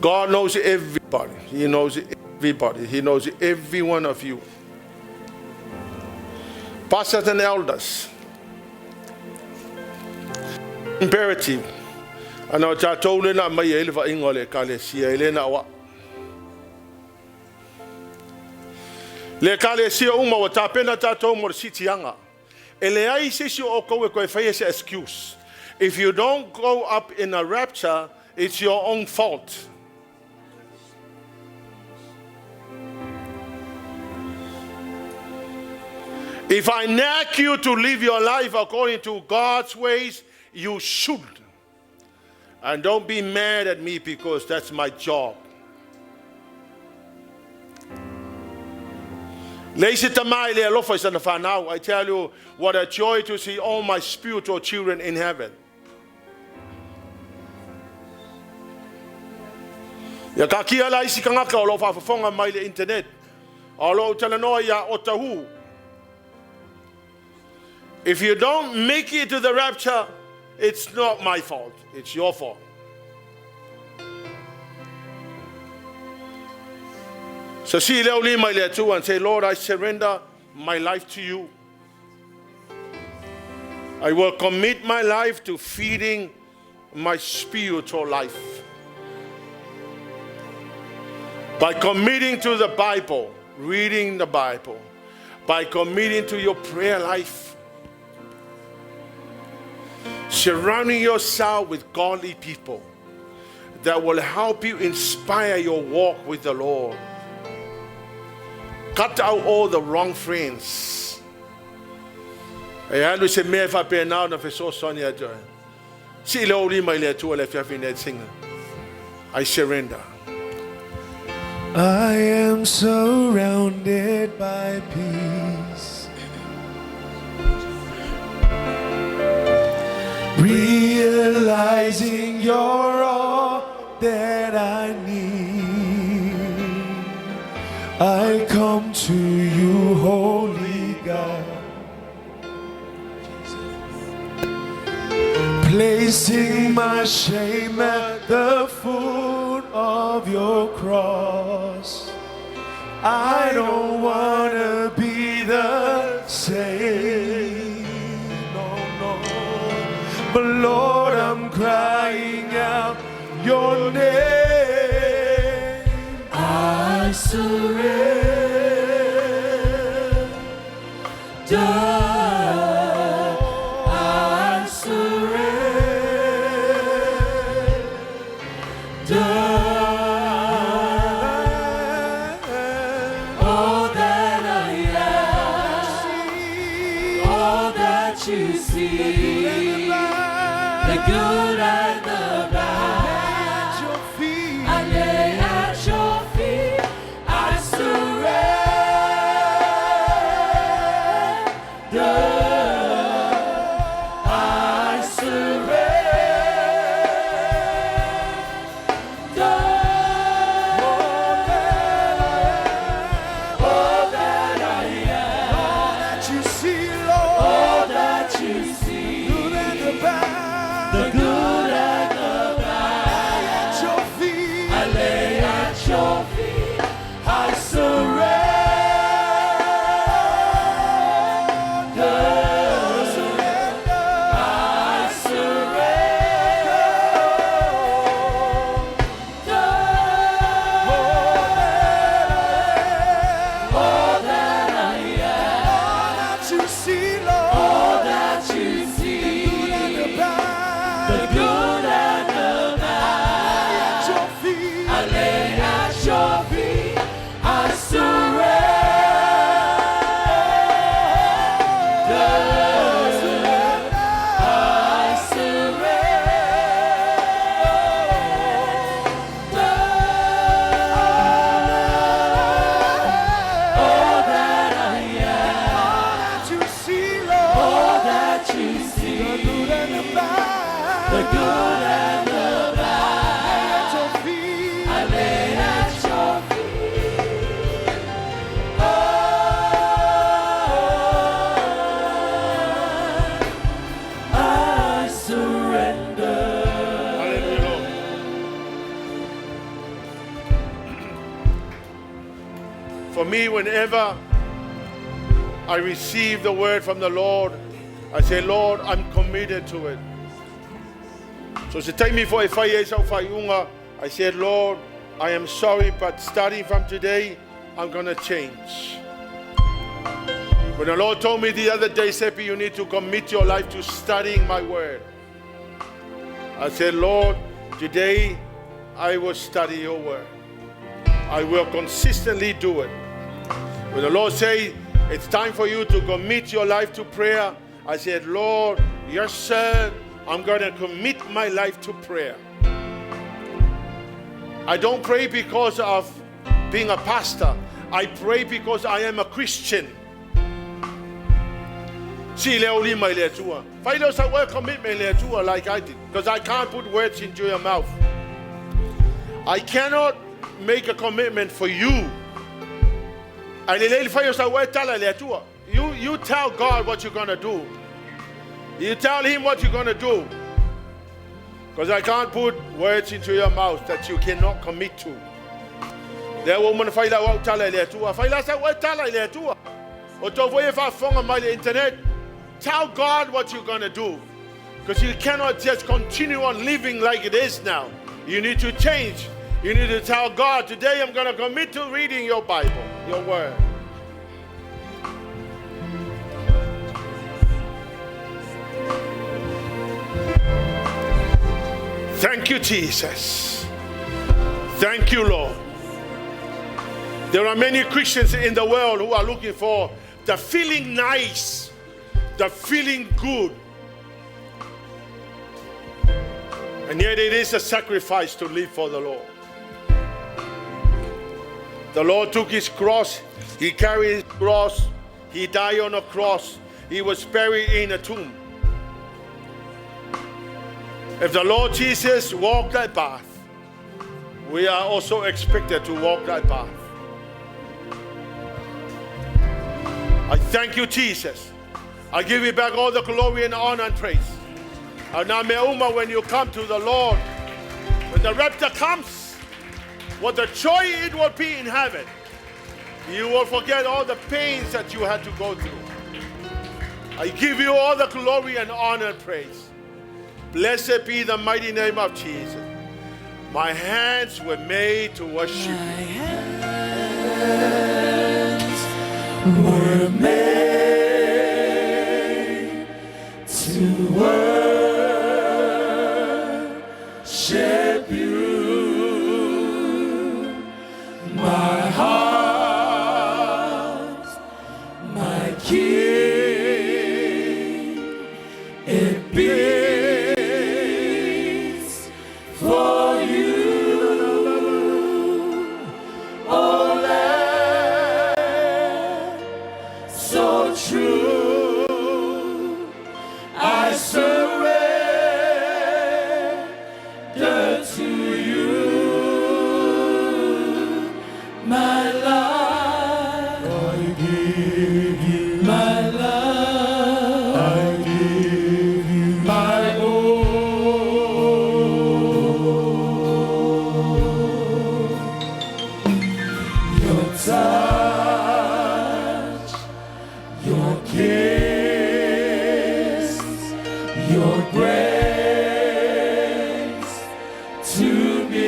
God knows everybody. He knows everybody. He knows every one of you. Pastors and elders. Imperative. Ana o tātou le na mai e le vainga o le ekalesia e le na wa. Le ekalesia uma wa tapena tātou mo le sitianga. E leai se isi o kou e koe whaia se excuse. If you don't go up in a rapture, it's your own fault. If I nag you to live your life according to God's ways, you should. And don't be mad at me because that's my job. Leisi tamai le alofa i sana whanau. I tell you, what a joy to see all my spiritual children in heaven. Ia taatia la isi tagata o lo o faafofoga mai le internet. A o lo o talanoa ia Otahuhu. If you don't make it to the rapture, it's not my fault. It's your fault. So sii lou lima i le Atua and say, Lord, I surrender my life to you. I will commit my life to feeding my spiritual life. By committing to the Bible, reading the Bible, by committing to your prayer life, surrounding yourself with godly people that will help you inspire your walk with the Lord. Cut out all the wrong friends. E alu se mea e faapena ona fesoasoani ia te oe. Sii lou lima i le Atua i le afiafi nei siga. I surrender. I am surrounded by peace. Realizing you're all that I need. I come to you, holy God. Placing my shame at the foot of your cross. I don't wanna be the same. No, no. But Lord, I'm crying out your name. I surrender. I surrender. All that I am, all that you see, the good and the bad, I lay at your feet. I surrender. I surrender. All that I am, All that you see, Lord, all that you see, good and the bad, the good and the bad, at your feet. I lay at your feet. I surrender. I surrender. All that I am, All that you see, Lord, all that you see, good and the bad, the good and the bad, at your feet. I lay at your feet. I surrender. I surrender. All that I am, All that you see, Lord, all that you the see, good and the bad, the good and the bad, at your feet. I lay at your feet. Oh, I surrender. Hallelujah, Lord. For me, whenever I receive the word from the Lord, I say, Lord, I'm committed to it. So se taimi foi e fai ai sau faaiuga, I said, Lord, I am sorry, but starting from today, I'm going to change. When the Lord told me the other day, Seppi, you need to commit your life to studying my word. I said, Lord, today I will study your word. I will consistently do it. When the Lord say it's time for you to commit your life to prayer, I said, Lord, yes, sir, I'm going to commit my life to prayer. I don't pray because of being a pastor. I pray because I am a Christian. Sii lou lima i le Atua. Fai lea o sau commitment i le Atua like I did. Because I can't put words into your mouth. I cannot make a commitment for you. Ae lelei le fai o sau oe tala i le Atua. You tell God what you're going to do. You tell him what you're going to do. Because I can't put words into your mouth that you cannot commit to. Lea ua uma ona fai lau au tala i le Atua. Fai la sau oe tala i le Atua. O tou foi e faafofoga mai le internet. Tell God what you're going to do. Because you cannot just continue on living like it is now. You need to change. You need to tell God, today I'm going to commit to reading your Bible, your word. Thank you, Jesus. Thank you, Lord. There are many Christians in the world who are looking for the feeling nice, the feeling good. And yet it is a sacrifice to live for the Lord. The Lord took his cross, he carried his cross, he died on a cross, he was buried in a tomb. If the Lord Jesus walked that path, we are also expected to walk that path. I thank you, Jesus. I give you back all the glory and honor and praise. And now, Meuma, when you come to the Lord, when the rapture comes, what the joy it will be in heaven. You will forget all the pains that you had to go through. I give you all the glory and honor and praise. Blessed be the mighty name of Jesus. My hands were made to worship you. My hands were made to worship you. My heart, my King, it beats for you. Oh, Lamb, so true, I surrender to you. My life, I give you. My love, I give you. My all. Your touch, your kiss, your grace to me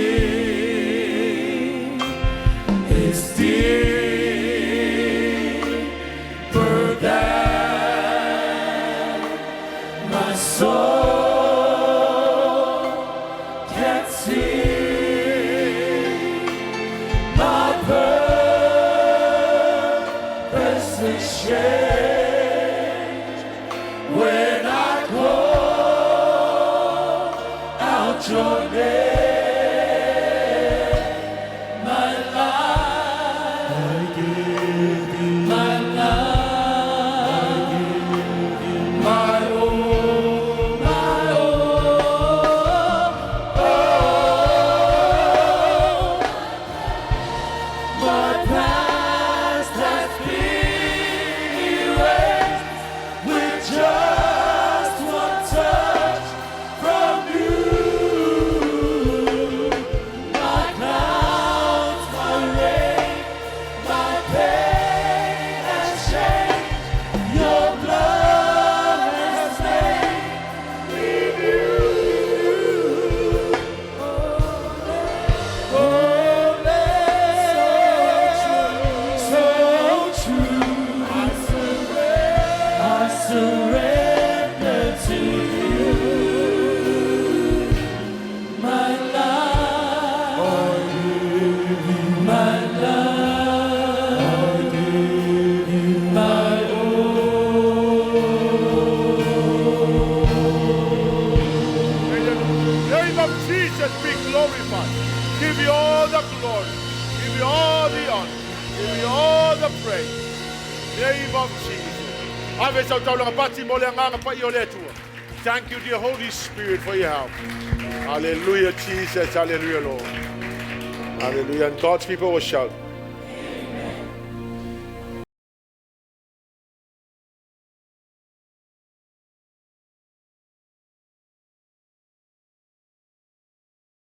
is deeper than my soul can see. My purpose is changed when I call out your name. My life, I give you. My love, I give you. My all, my all, oh. My past has been erased with just one touch from you. My clouds, my rain, my pain has changed. Your blood has made me new. Oh, so true. I surrender to you. My life, my love, my all. May the name of Jesus be glorified. Give you all the glory. Give you all the honor. Give you all the praise. Name of Jesus. Ave sau taulaga pati mo le agaga paia o le Atua. Thank you, dear Holy Spirit, for your help. Hallelujah, Jesus. Hallelujah, Lord. Hallelujah. And God's people will shout.